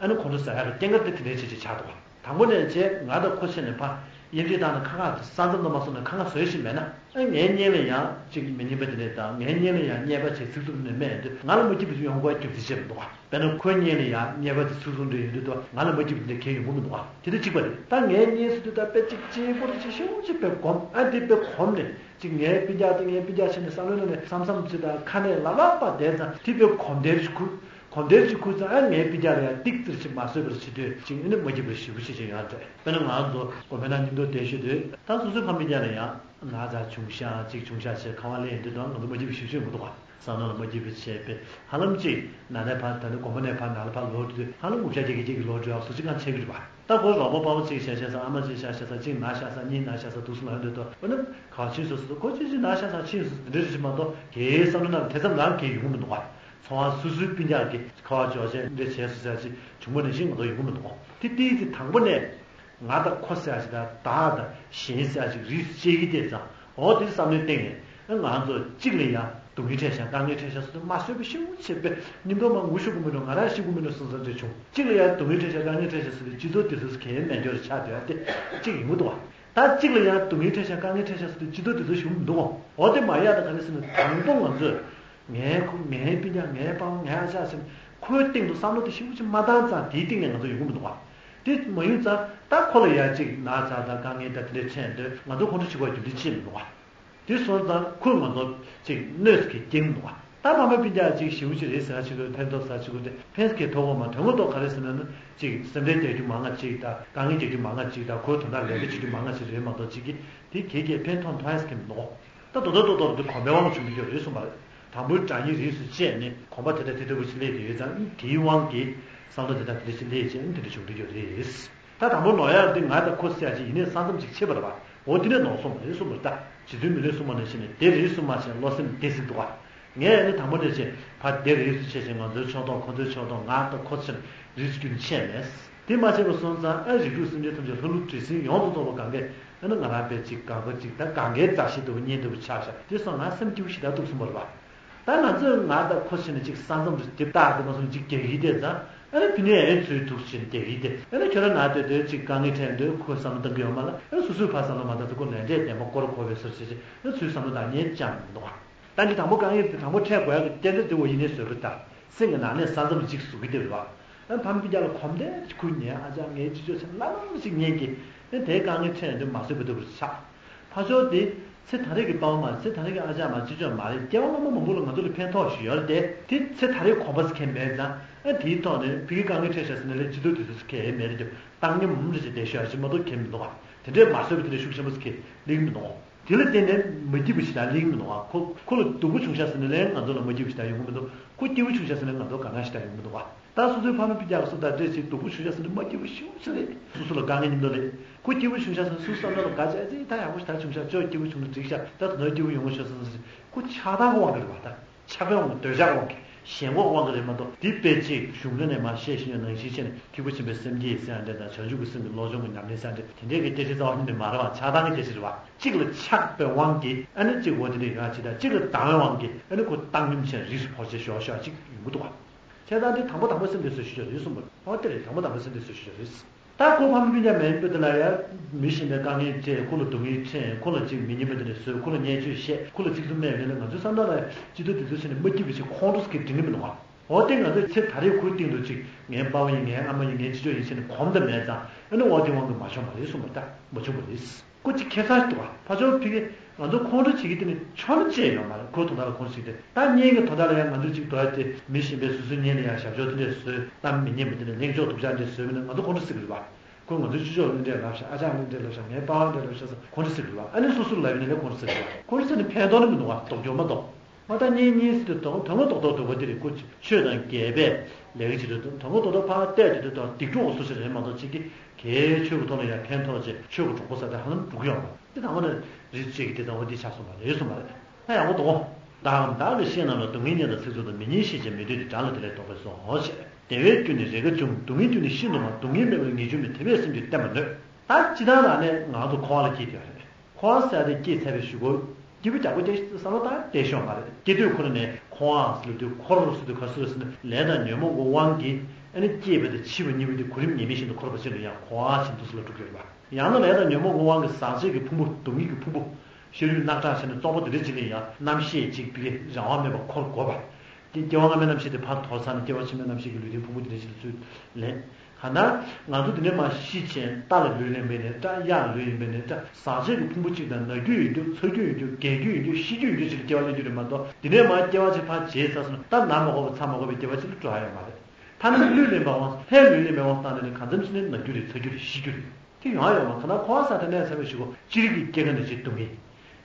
ཨ་ནི་ཁོང་ཁྲོ་ཟ་ཡག་གི་རྐྱེན་ངན་དེ་དེ་འདྲ་བྱས་བྱས་ཆགས་འདུག་ག། དང་པོ་ནས་བྱས་ང་དང་ཁོ་ཕྱད་ནས་ཕར་གཡས་འཁྱིལ་བཏང་ནས་ཁ་ཁ་དེ་ས་མཚམས་དུ་མ་སོང་ནས་ཁ་ཁ་བཟོས་ཤིག་མེད་ན། ཨ། ངའི་གཉེན་ལ་ཡང་ཅིག་མི་སྙན་པ་དེ་འདྲས་དང་། ངའི་གཉེན་ལ་ཡང་བརྙས་པ་བྱས་ཚིག་རྩུབ་དེ་འདྲས་སྨྲས་དུས་ང་ལ་མ་སྐྱིད་པ་ཅིག་ཡོང་དགོས་རྒྱུ་མཚན་ཅིག་མི་འདུག་ག། དཔེར་ན་ཁོའི་གཉེན་ལ་ཡང་བརྙས་པ་དེ་ཚིག་རྩུབ་འདྲ་ཡོང་དུས་དུ་ང་ལ་མ་སྐྱིད་པ་དེ་འདྲས་གང་ཡང་ཡོང་གི་མི་འདུག་ག། དེ་འདྲ་གཅིག་པ་རེད། ད་ངའི་གཉེན་ཟེར་དུས་ད་དཔེ་ཅིག་གཅེས་པོ་རེ་ཅིག་ཤུགས་ཅིག་དཔེ་གོམས། ཨ། དེ་དཔེ་གོམས་ནས་ཅིག་ངའི་སྤུན་ཀྱག་དང་ངའི་སྤུན་ཀྱག་བྱས་ནས་བསམ་བློའི་ནང་ནས་བསམ་བསམ་ཅིག་དང་ཁ་ནས་ལབ་ལབ་པ་བསྡད་ཙང་། དེ་དཔེ་གོམས་དེ་རེ་ཅིག་ཁུར། གོམས་དེ་རེ་ཅིག་ཁུར་ཙང་། ཨ། ངའི་སྤུན་ཀྱག་ལ་ཡང་ཏིག་ཙིར་ཅིག་མ་བཟོད་པར་བྱེད་དུས་ཅིག་ཨ་ནི་མ་སྐྱིད་པ་ཞེ་པོ་ཅིག་ཅིག་ཡོང་ཡག་རེད། དཔེར་ན་ང་ཚོ་དགོན་པའི་ནང་མཉམ་དུ་བསྡད་ཤོར་དུས། ད་སོ་སོའི་ཕ་མ་སྤུན་ཀྱག་ལ་ཡང་ན་ཚ་བྱུང་ཤག་ཅིག་བྱུང་ཤག་ཅེས་ཁ་པར་སླེབས་ཡོང་དུས་དང་། ང་ཚོ་མ་སྐྱིད་པ་ཞེ་པོ་ཅིག་ཡོང་གི་འདུག་ག། བསམ་བློ་ལ་མ་སྐྱིད་པ་བྱས་པས་ཧ་ལམ་ཅིག་ན་ནས་ཕར། ད་ནི་དགོང་མོ་ནས་ཕར་ན་ལ་ཕར་ལོག་འགྲོ་དུས་ཧ་ལམ་ངུ་ཤག་སྐྱེ་གི་སྐྱེ་གི་ལོག་འགྲོ་ཡག་བཟོ་ཅིག་གང་ཆགས་ཀྱི་རེད་པ། ད་ཁོ་རོགས་པ་དཔའ་བོ་གཅིག་བཞག་བཞག་ས། ཨ་མ་གཅིག་བཞག་བཞག་ས། གཅིག་ན་བཞག་ས། གཉིས་ན་བཞག་ས། འདུག་སེ་ལངས་འདུག་དོ། འོ་ན་ག་ཕྱིན་སོང་ཟེར་དུས་ཁོ་གཅིག་གཅིག་ན་བཞག་ས་ཕྱིན་སོང་ཟེར་འདི་འདྲ་རེ་ཞིག་མ་གཏོགས་གའི་བསམ་བློ་ནང་དེ་ཙམ་རང་གའི་ཡོང་གི་མི་འདུག་ག། ཚོར་བ་སོ་སོའི་སྤུན་ཀྱག་གིས་ཁ་བ་འཇོག་བྱས་འདི་བྱས་སོང་ཟེར་ཅིག་བྱུང་བ་ནང་བཞིན་ང་ཚོ་ཡོང་གི་མི་འདུག་ག། དེ་ཏིག་ཙི་དང་པོ་ནས། ང་དང་ཁོ་ཟེར་ཡག་ཅིག་དང་བདག་དང་གཞན་ཟེར་ཡག་ཅིག་རིས་སུ་བཅད་ཀྱི་བསྡད་ཙང་། འོ་དེ་བསམ་བློའི་སྟེང་ནས་ང་ཚོ་གཅིག་ལ་ཡང་སྡུག་བསྔལ་འཕྲད་ཤག་དཀའ་ངལ་འཕྲད་ཤག་ཟེར་དུས་མ་བཟོད་པ་ཞེ་པོ་བྱས་པས་ཉིན་ཐོ་མ་ངུ་ཤོར་གི་མི་འགྲོ། ང་རང་ཤི་དགོས་མི་འགྲོ་བསམ་བསམ་རེ་བྱུང་། གཅིག་ལ་ཡང་སྡུག་བསྔལ་འཕྲད་ཤག་དཀའ་ངལ་འཕྲད་ཤག་ཟེར་དུས་སྤྱི་ཚོགས་དེ་ཚོས་གའི་མེད་སྐྱོ་རེ་ཆགས་སྡོད་ཡག་དེ་གཅིག་ཡོང་གི་འདུག་བ། ད་གཅིག་ལ་ཡང་སྡུག་བསྔལ་འཕྲད་ཤག་དཀའ་ངལ་འཕྲད་ཤག་ཟེར་དུས་སྤྱི་ཚོགས་དེ་ཚོ་ཞུ་གི་མི་འདུག་ག། འོ་དེ་མ་ཡག་ད་ག་རེ་ཟེར་ན་དང་པོ་ང་ཚོས། ངའི་ཁོ། ངའི་སྤུན་ཀྱག་ངའི་དཔའ་བོ། ངའི་ཨ་ཅག་ཟེར་ནས་ཁོའི་སྟེང་དུ་བསམ་བློ་དེ་ཞེ་པོ་ཅིག་མ་བཏང་ཙང་དེའི་སྟེང་ནས་ང་ཚོ་ཡོང་གི་མི་འདུག་ག། དེ་མ་ཡོང་ཙང་ད་ཁོ་ལ་ཡ་ཅིག་ན་ཚ་དང་དཀའ་ངལ་དང་དེ་འདྲ་འཕྲད་དུས་ང་ཚོ་ཁོང་ཁྲོ་ཆེ་བ་རྒྱུ་འབྲས་ཅི་ཡང་མི་འདུག་ག། དེ་སོང་ཙང་ཁོས་ང་ཚོ་ཅིག་གནོད་སྐྱེལ་གྱིན་འདུག་ག། ད་ཕ་མ་སྤུན་ཀྱག་ཅིག་ཞེ་པོ་ཅིག་རེད་ཟེར་ཡག་ཅིག་གི་ཕན་ཐོགས་ཟེར་ཡག་ཅིག་གི་དེ་ཕན་སྐྱེལ་ཐུབ་ཀྱི་མ། དོན་ངོ་ཐོག་ག་རེ་ཟེར་ན་ནི་ཅིག་སེམས་ཁྲལ་རྒྱག་རྒྱུ་མང་ང་ཅིག་དང་དཀའ་ངལ་རྒྱག་རྒྱུ་མང་ང་ཅིག་དང་ཁོའི་དོན་དག་ལས་ཀ་བྱེད་རྒྱུ་མང་ང་ཅིག་རེད་མ་གཏོགས་ཅིག་གིས་དེ་གས་གས་ཕན་ཐོགས་ཐོགས་ཡག་ཟེར་མཁན་མི་འདུག་ག། ད་མདོར་ན་མདོར་ན་འདི་གོམས་པའི་དབང་གིས་བྱུང་གི་ཡོད་རེད་གསུངས་པ་རེད། དང་པོའི་དྲ་བརྙན་རིས་སུ་བཅད་ནས་གོམ་པ་དེ་འདྲ་དེ་འདྲ་བོ་ཞིག་སླེབས་ཀྱི་ཡོད་ཙང་དེའི་དབང་གིས་བསམ་བློ་དེ་འདྲ་དེ་འདྲ་ཞིག་སླེབས་བྱས་ནས་དེ་འདྲ་བྱུང་གི་ཡོད་རེད། ད་དང་པོ་ནོར་ཡག་འདི་ང་དང་ཁོ་ཟེར་ཡག་ཅིག་ཡིན་ནའི་ས་མཚམས་ཅིག་ཕྱེ་བ་རེད་པ། འོ་དེ་ནས་ནོར་སོང་བ་རེད་གསུངས་པ་རེད། ད་རྗེ་བཙུན་མི་ལས་གསུངས་པ་ནང་བཞིན་ནས་དེ་རིས་སུ་མ་ཕྱེ་བློ་སེམས་བདེ་ཟིན་འདུག་ག། ངས་ནི་དང་པོ་ནས་བྱས་ཕར་དེ་རིས་སུ་ཕྱེ་བྱས་ང་ཚོའི་ཕྱོགས་གཏོགས་ཁོ་ཚོའི་ཕྱོགས་གཏོགས་ང་དང་ཁོ་ཕྱིར་རིས་སུ་བརྒྱུད་ནས་ཕྱེ་མེད། དེ་མ་བྱས་པ་སོང་ཙང་ཨ་རིགས་དྲུག་སེམས་ཅན་ཐམས་ཅད་ལྷ་ཀླུ་འདྲེ་སྲིན་ཡོངས་སུ་རྫོགས་པ་གང་གས་ཨ་ནི་ང་རང་དཔེ་ཅིག་གང་ག་ཅིག་ད་གང་གའི་མཛའ་བཤེས་ལྟ་བུ་གཉེན་ལྟ་བུ་ཆགས་ཤག། དེ་སོང་ང་སེམས་སྐྱིད་པོ་ཞེ་དྲག་འདུག་གསུངས་པ་རེད་པ། ད་ང་ཚོས་ང་དང་ཁོ་བྱས་ནས་ཅིག་ས་མཚམས་སུ་དེབ་བཏགས་དེ་མ་སོང་ཅིག་རྒྱག་གི་བསྡད་ཙང་ཨ་ནི་དེ་ནས་ཨེ་ཚུར་འདུག་བྱས་ནས་རྒྱག་གི་བསྡད། ཨ་ནི་ཁྱོད་རང་ན་སྡོད་དུས་ཅིག་དཀའ་ངལ་འཕྲད་དུས་ཁོས་བསམ་བློ་གཏང་གི་ཡོད་མ་རེད། ཨ་ནི་སོ་སོས་ཕར་བསམ་བློ་མ་བཏང་ཚེ་ཁོ་ལས་འབྲས་ལྡན་པ་སྐོར་གོ་བས་ཟེར་བྱས་བྱས་ཨ་ནི་ཚུར་བསམ་བློ་བཏང་ཉན་ཅང་མི་འདུག་ག། ད་འདི་དང་པོ་དཀའ་ངལ་འདི་དང་པོ་འཕྲད་དགོས་ཡག་གི་རྐྱེན་འདི་འདི་འོ་ཡིན་ནའི་བཟོས་པ་ད་སེམས་ཀྱི་ནང་ནས་ས་མཚམས་གཅིག་བཟོ་གི་བསྡད་པ། ཨ་ཕ་མ་སྤུན་ཀྱག་ལ་གོམས་བསྡད་ཁུར་ཉན། ཨ་ཅག་ངའི་ཅི་ཅོ་ཆེན་ལ་ལ་ཞིག་ཉན་གི། ཨ་དེའི་དཀའ་ངལ་འཕྲད་ཡོང་དུས་མ་བཟོད་པ་འདུག་པར་ཆགས། ཕར་ཕྱོགས་དེ་ཚེ་ད་རེས་ཀྱི་དཔའ་བོ་མ་རེད། ཚེ་ད་རེས་ཀྱི་ཨ་ཅག་མ་རེད། ཅི་ཅོ་མ་རེད། སྐྱེ་བ་སྔ་མ་མང་པོ་ལ་ང་ཚོ་ལ་ཕན་ཐོགས་ཤིག་ཡོད་རེད་དེ། དེ་ཚེ་ད་རེས་གོམས་པ་ཟེར་མཁན་མེད་ཙང་ཨ་དེའི་ཐོག་ནས་ཕ་གིའི་དཀའ་ངལ་འཕྲད་ཤག་ཟེར་ནས་ལས་ཅི་ཐུབ་དེ་ཚོ་ཟེར་མཁན་མེད་རེད་དེ། བཏང་སྙོམས་རེ་བྱས་བསྡད་ཤོག་ཅིག་མ་གཏོགས་མཁན་མི་འདུག་ག། དེ་འདྲའི་མ་བཟོད་པ་དེ་འདྲའི་ཤུགས་ཆེན་པོ་ཟེར་མཁན་སླེབས་ཀྱི་མི་འདུག་ག། དེ་ལ་བརྟེན་ནས་མ་སྐྱིད་པ་ཞིག་ད་གླེང་མི་འདུག་ཨ། ཁོ་ཁོ་ལ་སྡུག་པོ་བྱུང་ཤག་ཟེར་ནས་ལན་ང་ཚོ་ལ་མ་སྐྱིད་པ་ཞིག་ད་ཡོང་གི་མི་འདུག། ཁོ་སྐྱིད་པོ་བྱུང་ཤག་ཟེར་ནས་ང་ཚོ་དགའ་སྣང་ཞིག་ད་ཡོང་གི་མི་འདུག་ཨ། ད་སོ་སོའི་ཕ་མ་སྤུན་ཀྱག་གི་སུ་དང་འདྲེས་ཅིག་སྡུག་པོ་བྱུང་ཤག་ཟེར་ནས་མ་སྐྱིད་པ་ཞེ་པོ་ཅིག་རེད། སོ་སོ་ལ་དཀའ་ངལ་མཉམ་དུ་རེད། ཁོ་སྐྱིད་པོ་བྱུང་ཤག་ཟེར་ནས་སོ་སོའི་བསམ་བློ་ལ་དགའ་བྱས་ཅིག་ད་ཡག་པོ་ཞིག་ད་བྱུང་ཤག། ཅོ་སྐྱིད་པོ་བྱུང་ན་འགྲིག་ཤག། ད་དོ་ནོར་སྐྱིད་པོ་ཡོང་གི་ཤག་ཟེར་ཟེར། ཁོ་ཆགས་སྡང་གི་དབང་གིས་རེད་བ་ད། ཆགས་པའི་དབང་གིས་འདོད་ཆགས་ཀྱི་དབང་གིས་ཞེན་ཁོག་དབང་གིས་རེད་མ་གཏོགས་དེ་དཔེ་ཅིག་གཞུང་ལུགས་ནས་མར་བཤད་བཞིན་ཡོད་ནང་བཞིན་བྱས་ནས་ཐེག་པ་ཆེན་པོའི་སེམས་བསྐྱེད་ཟེར་ཡ་འདྲ་དང་བྱང་ཆུབ་ཀྱི་སེམས་ཀྱི་བློ་སྦྱོང་གི་ཉམས་ལེན་ཟེར་ཡ་འདྲ་དེ་འདྲའི་གི་སྐད་ཆ་རྩ་བ་ཉིད་ནས་མ་རེད་བ། ཆགས་སྡང་གི་སྐད་ཆ་རེད་བ། གཅིག་ལ་ཆགས་པའི་དབང་གིས་ཨ་ནི་གཅིག་འོ་དེ་འདྲ་ཡོང་ཡ་ཅིག་དང་གཅིག་ལ་སྡང་བའི་དབང་གིས་ཨ་ནི་ཁོ་བཏང་སྙོམས་བྱས་རིས་སུ་བོར་བྱས་ཞོག་ཞོག་ཅིག་ཡོང་གི་འདུག་བ། བྱས་ཙང་དེ་དང་པོ་དང་པོ་སེམས་དེ་བཟོད་ཤེས་ཡོད་རེད་གསུངས་པ་རེད། ཨོ་དེ་རེད། དང་པོ་དང་པོ་སེམས་དེ་བཟོད་ཤེས་ཡོད་རེད། ད་ཁོ་ཕ་མ་སྤུན་ཀྱག་མེད་པ་དེ་ལ་ཡང་མི་གཞན་པའི་དཀའ་ངལ་སྤྲད། ཁོ་ལ་སྡུག་བསྔལ་འཕྲད། ཁོ་ལ་ཅིག་མི་སྙན་པ་དེ་འདྲ་བཟོས། ཁོ་ལ་བརྙས་བཅོས་བཤད། ཁོ་ལ་ཚིག་རྩུབ་སྨྲས་པ་ཡིན་ན་ང་ཚོའི་བསམ་བློ་ལ་ཅི་ཐུབ་དེ་ཚོ་བྱས་ནས་མ་སྐྱིད་པ་ཞིག་ཁོང་ཁྲོ་ཟེར་མཁན་དྲན་གྱི་མི་འདུག་ག། འོ་དེ་ང་ཚོས་ཚེ་ད་རེས་ཁོའི་སྟེང་དུ་ཅིག་ངའི་པ་ཕ་ཡིན། ངའི་ཨ་མ་ཡིན། ངའི་ཅི་ཅོ་ཡིན་བྱས་ནས་གོམས་དང་མེད་ཙང་ཨ་ནི་འོ་དེ་དབང་གིས་མ་བྱུང་བ་རེད་གསུངས་པ་ད་མ་བྱུང་བ་རེད། ཁོ་གཅིག་ཁེ་སང་ཞིག་འདུག་ག། ཕར་ཕྱོགས་ཕ་གིས་ང་ཚོ་ཁོང་ཁྲོ་བྱེད་ཀྱི་དེ་ནི་ཆོ་མེད་ཅེས་ཡོད་མ་རེད། ཁོའི་དོན་དག་ལ་ཁོང་ཁྲོ་བྱེད་ཀྱི་དེ་ད་གཉེན་གྱི་དོན་དག་ལ་ཡང་ང་ཚོས་ཅིག་འདུག་ག་དེ་མི་གཞན་པའི་སོ་སོའི་གཉེན་ལ་ཡང་ཞབས་ཕྱོགས་དེ་འདྲས་བཟོས། གཏམ་མི་སྙན་པ་དེ་འདྲས་གླེང་ཕྱོགས་སྡུག་ཅག་འདྲས་བཟོས་པ་ཡིན་ན་ང་ཚོ་ཁོང་ཁྲོ་ཟ་གི་རེད་པ། ཁོས་ང་ཚོའི་ཅི་ཅོ་ལ་འདྲས་ལབ་ཤག། ཨ་ཅག་ལ་འདྲས་ལབ་ཤག། ངའི་པ་ཕ་འདྲས་ལབ་ཤག་ཟེར་ཁོང་ཁྲོ་ཟ་གི་རེད་པ། ཨ་ནི་སོ་སོ་ལབ་ཡིན་ན་ལས་ཁོང་ཁྲོ་ཟ་གི་རེད་པ། ཁོང་ཁྲོ་ཟ་ནས་ཕན་ཐོགས་ནི་མི་འདུག་ག། ལྡོག་རྒྱུ་མ་གཏོགས། ང་ད་གཉེན་གཉེན་ཟེར་དུས་དོན་དོན་དག་རྡོག་རྡོག་སྡུག་པ་དེ་རེད། ཁོ་ཆོས་དང་འགལ་བའི་ལས་ཀ་བྱེད་དུས་དོན་དོན་དག་རྡོག་རྡོག་ཕར་བལྟས་དུས་དོན་དག་སྡིག་གྲོགས་སུ་ཞིག་རེད་མ་གཏོགས་ཅིག་གིས་གལ་ཆོས་ཀྱི་ཐོག་ལ་ཡང་ཕན་ཐོགས་བྱས་ཆོས་ཀྱི་གྲོགས་པོ་ཟེར་དེ་ཧ་ལམ་འགྲོ་གི་ཡོད་མ་རེད། དེ་དང་པོ་ནས་རིས་བཅད་ཀྱི་དེ་དང་པོ་འདི་ཆགས་སོང་བ་རེད་གསུངས་པ་རེད། ད་ཡག་པོ་འདུག་གོ། བདག་གམ་བདག་གི་ཤེས་རྣམས་ལ། སྡུག་བསྔལ་ཉེར་ལྡན་ཚིག་རྩུབ་དང་། མི་སྙན་ཞེས་བྱ་མི་འདོད་དེ། དགྲ་ལ་དེ་ལས་ལྡོག་པའི་བཟོ་འོང་ཞེས། བདེ་བའི་རྒྱུ་ནི་རེས་འགའ་འབྱུང་། སྡུག་བསྔལ་རྒྱུ་ནི་ཤིན་ཏུ་མང་། སྡུག་བསྔལ་མེད་པར་ངེས་འབྱུང་མེད། དེ་བས་སེམས་ཅན་བསྟེན་པར་ནུས། ད་སྤྱིར་བཏང་ལ་ནི་ང་ཚོ་འཁོར་བ་ལ་སྐྱེས་བསྡད་ཡོད་རེད། འཁོར་བ་ཟེར་དེ་སྐྱེས་ཚར་བའི་གཞུག་གུ་སྐྱིད་པོ་རྒྱག་པོ་དེ་བསམ་བློ་བཏང་བསྡད་ཤོག་མ་རེད། སྐྱེ་དུས་ཁོ་ན་ནས་འཁོར་བ་ཟེར་དུས་འཁོར་ཟེར་དུས་ག་ཟེར་ཟེར་ན་ལས་དང་ཉོན་མོངས་ཀྱི་དབང་གིས་ཨ་ནི་སྐྱེས་པ་དང་འཆི་བ་གཉིས་པོ་དེ་གོ་རིམ་ངེས་མེད་བཞིན་དུ་འཁོར་བ་ཅིག་ལ་ཡང་འཁོར་བ་ཞེས་འདུག་སེ་ལབ་འགྲོ་གི་རེད་པ། ཡང་ན་ལས་དང་ཉོན་མོངས་ཀྱི་དབང་གིས་ཟག་བཅས་ཀྱི་ཕུང་པོ། སྡུག་བསྔལ་གྱི་ཕུང་པོ། ཤ་རུས་རྣག་ཁྲག་བྱས་ནས་བཙོག་པ་དེ་འདྲ་ཅིག་ལ་ཡང་རྣམ་ཤེས་ཅིག་པའི་རང་དབང་མེད་པར་འཁོར་དགོས་པ། དེ་སྐྱེ་བ་སྔ་མའི་རྣམ་ཤེས་དེ་ཕར་དོར་ཚར་ནས་སྐྱེ་བ་ཕྱི་མའི་རྣམ་ཤེས་ཀྱི་ལུས་རྟེན་ཕུང་པོ་དེ་འདྲ་ཅིག་ལ་ཚུར་ལེན། གང་ལྟར་ང་ཚོ་འདི་ནས་མར་ཤི་བྱས་རྟ་ལ་ལུས་ལེན་པ་ཡིན་ནའི་འདྲ། གཡག་ལ་ལུས་ལེན་པ་ཡིན་ནའི་འདྲ། ཟག་བཅས་ཀྱི་ཕུང་པོ་གཅིག་དང་ན་རྒྱུ་ཡོད་རྒྱུ། ཚ་རྒྱུ་ཡོད་རྒྱུ། རྒས་རྒྱུ་ཡོད་རྒྱུ། ཤི་རྒྱུ་ཡོད་རྒྱུ་ཅིག་ལ་སྐྱེ་བ་ལེན་རྒྱུ་རེད་མ་གཏོགས། འདི་ནས་མར་སྐྱེ་བ་ཅིག་ཕར་བརྗེད་ཚར་སོང་ན་ད་ན་མ་དགོས་པ་ཚ་མ་དགོས་པའི་སྐྱེ་བ་ཅིག་ལ་འགྲོ་ཡ་ཡོད་མ་རེད། ཐ་ན་ལུས་ལེན་པའི་དབང་། ལྷའི་ལུས་ལེན་པའི་དབང་བཏང་ནས་ནི་གང་འཚམ་ཞིག་ནས་ན་རྒྱུ་རེད། ཚ་རྒྱུ་རེད། ཤི་རྒྱུ་རེད། དེ་ཡོང་ཡ་ཡོད་མ་རེད། གང་ལྟར་འཁོར་བ་ཟེར་དེ་གནས་ཚར་བའི་གཞུག་གུ་སྤྱིར་གྱི་སྐྱེ་རྒ་ན་འཆིའི་སྡུག་བསྔལ།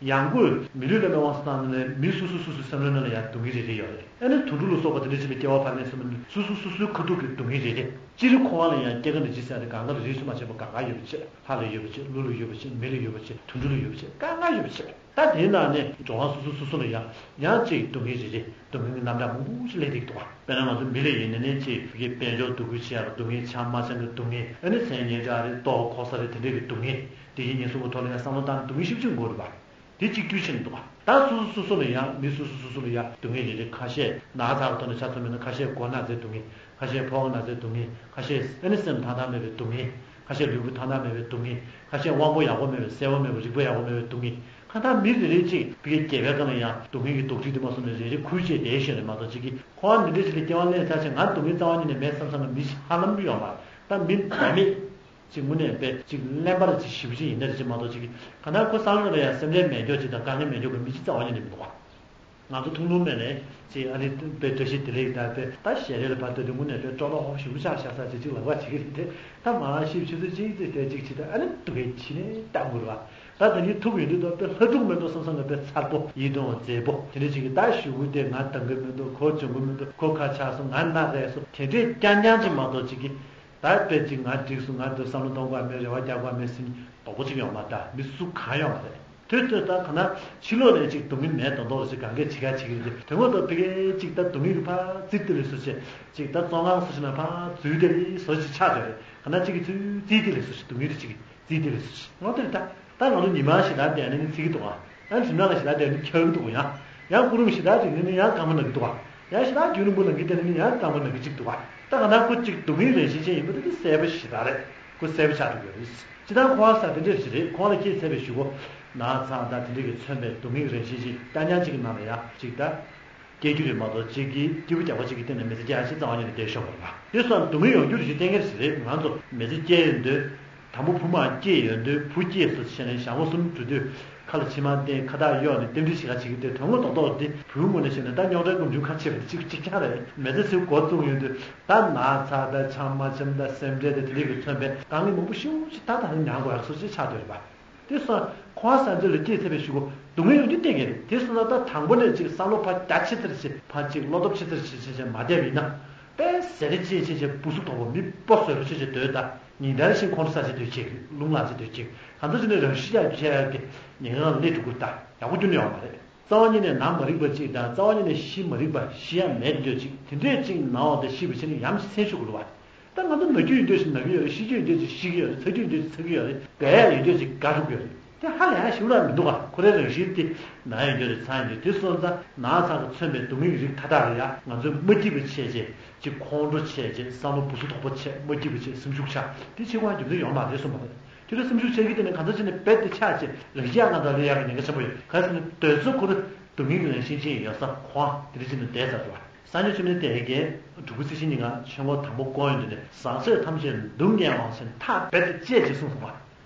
ཡང་སྒོས་མི་ལུས་བླ་མའི་དབང་དུ་བཏང་ནས་མི་སོ་སོ་སོ་སོའི་བསམ་བློའི་ནང་ལ་ཡང་སྡུག་བསྔལ་རེ་རེ་ཡོད་རེད། ཨ་ནི་དུད་འགྲོ་ལ་སོགས་པ་དེ་འདྲ་ཅིག་ལ་སྐྱེ་བ་ཕར་ལེན་སོང་ན་སོ་སོ་སོ་སོའི་ཁ་ཐུག་གི་སྡུག་བསྔལ་རེ་རེ། སྤྱིར་འཁོར་བ་ལ་ཡང་སྐྱེ་རྒ་ན་འཆི་ཟེར་ཡ་དེ་གང་ག་རེ་རེ་ཞིག་མ་བྱས་པ་གང་ག་ཡོད་པ་བྱས། ལྷ་ལ་ཡོད་པ་བྱས། ཀླུ་ལ་ཡོད་པ་བྱས། མི་ལ་ཡོད་པ་བྱས། དུད་འགྲོ་ལ་ཡོད་པ་བྱས། གང་ག་ཡོད་པ་བྱས། ད་དེའི་ནང་ནས་འགྲོ་བ་སོ་སོ་སོ་སོ་ལ་ཡང་ཡང་ཅིག་སྡུག་བསྔལ་རེ་རེ། སྡུག་བསྔལ་གྱི་རྣམ་གྲངས་མང་པོ་ཞིག་སླེབས་བསྡད་ཀྱི་འདུག་བ། དཔེར་ན་ང་ཚོ་མི་ལ་ཡིན་ན་ནི་ཅིག་ཕ་གིའི་དཔལ་འབྱོར་སྡུག་རུས་ཆེ་ཡག་གི་སྡུག་བསྔལ། ཆང་མ་ཆང་གི་སྡུག་བསྔལ། ཨ་ནི་མཚན་སྙན་གྲགས་རེད། ལྟོ་གོས་གོ་ས་རེད། དེ་འདྲའི་གི་སྡུག་བསྔལ། བདེ་སྐྱིད་ཉེན་སྲུང་གི་ཐོག་ལ་ཡང་བསམ་བློ་བཏང་ན་སྡུག་བསྔལ་ཞེ་པོ་ཅིག་འགོར་རེད་པ། དེ་གཅིག་གྱུར་ཕྱིན་འདུག་བ། ད་སོ་སོ་སོ་སོ་ལ་ཡང་མི་སོ་སོ་སོ་སོ་ལ་ཡང་སྡུག་བསྔལ་རེ་རེ། ཁ་ཤས་ན་ཚ་གི་ཐོག་ནས་ཆ་མཚོན་པ་ཡིན་ན། ཁ་ཤས་མགོ་ན་ཚའི་སྡུག་བསྔལ། ཁ་ཤས་ཕོ་བ་ན་ཚའི་སྡུག་བསྔལ། ཁ་ཤས་ཨ་ནི་སེམས་ཐང་ཐང་མེད་པའི་སྡུག་བསྔལ། ཁ་ཤས་ལུས་པོ་ཐང་ཐང་མེད་པའི་སྡུག་བསྔལ། ཁ་ཤས་དབང་པོ་ཡག་པོ་མེད་པའི། གསལ་པོ་མེད་པའི། རིག་པ་ཡག་པོ་མེད་པའི་སྡུག་བསྔལ། གང་ལྟར་མི་རེ་རེ་གཅིག་ཕ་གིའི་རྒྱལ་བའི་སྒང་ལ་ཡང་སྡུག་བསྔལ་གྱི་རྡོག་ཁྲེས་དེ་མ་སོང་ནས་རེ་རེ་ཁུར་བྱས་བསྡད་ཤེས་རེད་མ་གཏོགས། གཅིག་གིས་ཁོ་རང་འདི་འདྲ་ཞིག་ལ་སྐྱེ་བ་ལེན་ཚར་ཞིང་ང་སྡུག་བསྔལ་རྩ་བ་ཉིད་ནས་མེད་བསམ་བསམ་ན་མི་ཞིག་ཧ་ལམ་ཡོད་མ་རེད། ད་མི་འདྲ་མེད་ཅིག་དངོས་གནས་དཔེ་ཅིག་གླེན་པ་ར་ཅིག་ཞེ་པོ་ཅིག་ཡིན་ན་རེ་ཅིག་མ་གཏོགས། ཅིག་གང་ལྟར་ཁོ་བསམ་བློ་ལ་ཡང་སེམས་ཁྲལ་མེད་ཀྱོག་ཅིག་དང་དཀའ་ངལ་མེད་ཀྱོག་གི་མི་ཅིག་རྩ་བ་ཉིད་ནས་མི་འདུག་བ། ང་ཚོ་ཐུགས་སྣང་མེད་ནས་ཅིག་ཨ་ནི་དཔེ་བཀྲ་ཤིས་བདེ་ལེགས་དང་དཔེ་ད་ཞལ་རས་ལ་ཕར་ལྟོས་དུས་དངོས་གནས་དཔེ་སྤྲོ་ལོག་ཞེ་པོ་ཆགས་ཤག་ས་ཅིག་ཅིག་ལབ་པ་བྱེད་ཀྱི་རེད་དེ། ད་མ་ཤེས་ཆུ་ཚོད་གཅིག་ཙམ་དེ་གཅིག་བྱེད་དུས་ཨ་ནི་སྡུག་གི་ཕྱི་ནས་ལྟ་དགོས་རེད་བ། ད་ད་ནི་ཐུག་ཡོང་དུས་ད་དཔེ་ལྷ་ཕྲུག་མེ་ཏོག་བསམ་བསམ་གི་དཔེ་མཚར་པོ། ཡིད་དུ་འོང་མཛེས་པོ་དེ་འདྲ་ཅིག་གི། ད་གཞུག་གུ་དེ་ང་འདང་གི་མི་འདུག་ཁོ་འཇོན་གི་མི་འདུག་ཁོ་ཁ་ཆག་སོང་། ང་ན་རེད་སོང་། དེ་འདྲས་རྐྱང་རྐྱང་ཅིག་མ་གཏོགས་ཅིག་གི། ད་དཔེ་ཅིག་ང་འགྲིག་སོང་། ང་འདི་བསམ་བློ་གཏོང་དགོས་མེད། རེ་བ་རྒྱག་དགོས་མེད་ཟེར་མཁན་རྡོག་པོ་ཅིག་ཡོད་མ་རེད། མི་སུ་གང་ཡོད་མ་རེད། དུས་དུས་ད་ག་ན་ཕྱི་ལོགས་ནས་ཅིག་སྡུག་བསྔལ་མེད་མདོག་མདོག་ཅིག་གང་གས་བྱེད་ག་བྱེད་ཀྱི་རེད། དོན་ངོ་ཐོག་ཕ་གིའི་ཅིག་ད་སྡུག་བསྔལ་གྱི་ཕར་བརྩིགས་དེ་ལས་བཟོ་བྱས། ཅིག་ད་བཙོན་ཁང་སུ་ཞིག་ན་ཕར་འཛུལ་དེ་ལས་བཟོ་ཅིག་ཆགས་བསྡད་རེད། ག་ན་ཅིག་གིས་ཚུར་བརྩིགས་དེ་ལས་བཟོ་བྱས། སྡུག་བསྔལ་དེ་ཅིག་གིས་བརྩིགས་དེ་ལས་བཟོ་བྱས། ངོ་དེར་ད་ད་ང་ཚོ་ཉི་མ་ཞེ་དྲག་བསྡད་ན་ནི་འཚིག་གི་འདུག་ཨ། ཡང་གྲིབ་ནག་ལ་ཞེ་དྲག་བསྡད་ན་འཁྱག་གི་འདུག་ཡང་ཡང་ཀུ་རུ་ཞེ་དྲག་བསྡད་ན་ནི་ཡང་སྐར་མ་ན་གི་འདུག་ཨ། ཡང་ཞེ་དྲག་རྒྱུན་རིང་པོ་ནང་གི་དེ་ནི་ཡང་སྐར་མ་ནང་གི་གཅིག་འདུག་བ། ད་ག་ན་ཁོ་གཅིག་སྡུག་བསྔལ་རང་བཞིན་ཅན་ཡིན་པ་དེ་ནི་གསལ་པོ་ཞེ་དྲག་རེད། ཁོ་གསལ་པོ་ཆགས་འགྲོ་གི་རེད། སྤྱིར་བཏང་འཁོར་བ་ཟེར་དེ་འདྲ་ཞིག་རེད། འཁོར་བ་ལ་སྐྱེས་ཚར་བའི་གཞུག་གུ་ན་ཚ་དང་དེ་འདྲ་གིས་མཚོན་པའི་སྡུག་བསྔལ་རང་བཞིན་ཅན་རྐྱང་རྐྱང་གཅིག་གི་ནང་ལ་ཡང་གཅིག་ད་སྐྱེ་རྒྱུ་རེད་མ་གཏོགས། གཅིག་གིས་སྐྱིད་པོ་རྒྱག་པ་གཅིག་གི་སྟེང་ནས་མི་ཚེ་སྐྱེལ་ཡ་ཞིག་རྩ་བ་ཉིད་ནས་བསྡད་ཤོར་བ་རེད་པ། དེ་སོང་སྡུག་བསྔལ་ཡོང་རྒྱུ་རེ་ཞིག་གཏན་འཁེལ་ཞིག་རེད། ང་ཚོ་མི་ཚེ་སྐྱེལ་ཡོང་དུས། དང་པོ་བུ་མ་སྐྱེས་ཡོང་དུས། བུ་སྐྱེས་སོ་ཞེས་ནས་ཞག་མོ་གསུམ་འགྲོ་དུས་ཁ་ལ་མཆིལ་མ་བཏོན། ཁ་བཏགས་གཡོགས་ནས་རྟེན་འབྲེལ་བྱེད་ག་བྱེད་ཀྱི་དེ། དོན་ངོ་ཐོག་ཐོག་དེ་བུའི་ངོས་ནས་བཤད་ན་ད་རྙོག་དྲའི་སྒོ་མཇུག་ཁ་ཕྱེ་བ་དེ་གཅིག་གཅིག་རྐྱང་རེད། མི་ཚེ་ཚུར་འགོ་བཙུགས་ཡོང་དུས་ད་ན་ཚ་དང་ཆང་མ་འཆམ་དང་སེམས་ཁྲལ་དང་དེ་འདྲ་གིས་མཚོན་པའི་དཀའ་ངལ་མང་པོ་ཞེ་པོ་ཅིག་ད་ད་ནི་མྱངས་དགོས་ཡག་སོ་ཅིག་ཆགས་བསྡད་རེད་པ། དེ་སོང་འཁོར་བ་ཟེར་འདི་ལ་སྐྱེས་ཚར་བའི་གཞུག་གུ་སྡུག་བསྔལ་ཡོང་རྒྱུ་གཏན་འཁེལ་རེད། དེ་སོང་ན་ད་དང་པོ་ནས་ཅིག་བསམ་བློ་ཕར་རྒྱ་ཆེ་ཙམ་བྱས། ཕར་ཅིག་བློ་སྟོབས་ཆེ་ཙམ་བྱས་བྱས་བྱས་མ་བསྡད་པ་ཡིན་ན། དཔེ་ཟེར་ཅིག་བྱས་བྱས་བུ་སུ་དོག་པོ་མི་སྤོ་བཟོ་རུ་བྱས་བྱས་སྡོད་ད། ཉིན་ལྟར་བཞིན་ཁོང་ཁྲོ་ཟ་བྱས་སྡོད་ཅིག་རླུང་ལངས་བྱས་སྡོད་ཅིག་གང་ལྟར་བྱས་ནས་རང་ཤི་རྒྱག་རྒྱུ་བྱས་ཡག་གི་ཉེན་ཁ་ལ་སླེབས་འགྲོ་གི་རེད། ད་ཡག་པོ་ཁྱོན་ནས་ཡོང་མ་རེད། རྩ་བ་ཉིད་ནས་ན་མ་རིག་པ་ཅིག་དང་། རྩ་བ་ཉིད་ནས་ཤི་མ་རིག་པ། ཤི་ཡ་མེད་འདོད་ཅིག་དེ་འདྲས་ཅིག་ན་བ་དང་ཤི་བ་བྱས་ནས་ཡ་མཚན་ཆོག་གི་རེད་པ། ད་ང་ཚོ་ན་རྒྱུ་ཡོད་འདོད་ཅིག་ན་གི་ཡོད་རེད། ཤི་རྒྱུ་ཡོད་འདོད་ཅིག་ཤི་གི་ཡོད་རེད། ཚ་རྒྱུ་ཡོད་འདོད་ཅིག་ཚ་གི་ཡོད་རེད། རྒ་ཡ་ཡོད་འདོད་ཅིག་རྒ་འགྲོ་གི་ཡོད་རེད། དེ་ཧ་ལས་ཡ་ཞིག་ལ་མི་འདུག་ག་ཁོ་རའི་རང་བཞིན་དེ་ན་ཡ་ཡོད་འདོད་རེད། ཚ་ཡ་ཡོད་འདོད། དེ་སོང་ཙང་ན་ཚ་གིས་མཚོན་པའི་སྡུག་བསྔལ་གྱི་རིགས་མཐའ་དག་ལ་ཡ་ང་ཚོས་མ་སྐྱིད་པ་བྱས་བྱས་ཅིག་ཁོང་ཁྲོ་བྱས་བྱས། བསམ་བློ་བུ་སུ་དོག་པོ་བྱས། མ་སྐྱིད་པ་བྱས། སེམས་ཤུགས་ཆག་དེ་བྱེད་དགོས་རྒྱུ་མཚན་ཡོད་མ་རེད་གསུངས་པ་རེད། དེ་འདྲ་སེམས་ཤུགས་ཆག་གི་དེ་ནི་གང་ལྟར་བྱས་ནས་རྦད་དེ་ཆག་བྱས་རང་བཞིན་ཡག་ག་འདྲ་ལས་ཡག་གི་ཉེན་ཁ་ཆེན་པོ་ཡོད། ག་རེ་ཟེར་ན་དེ་ཚོ་ཁོ་རང་སྡུག་བསྔལ་གྱི་རང་བཞིན་ཅན་ཡོད་ས་ཁོ་རང་དེ་འདྲ་བྱས་ནས་བསྡད་ཚར་འདུག་བ། སངས་རྒྱས་བཅོམ་ལྡན་འདས་ཀྱིས་བྲུ་གུ་རྩིབས་བཞི་ཉིན་གང་ཆོས་འཁོར་དང་པོ་བསྐོར་ཡོང་དུས་ནས། ཟག་བཅས་ཐམས་ཅད་སྡུག་བསྔལ་བ་ཞེས་ཐག་རྦད་དེ་བཅད་ཅེས་གསུངས་སོང་བ།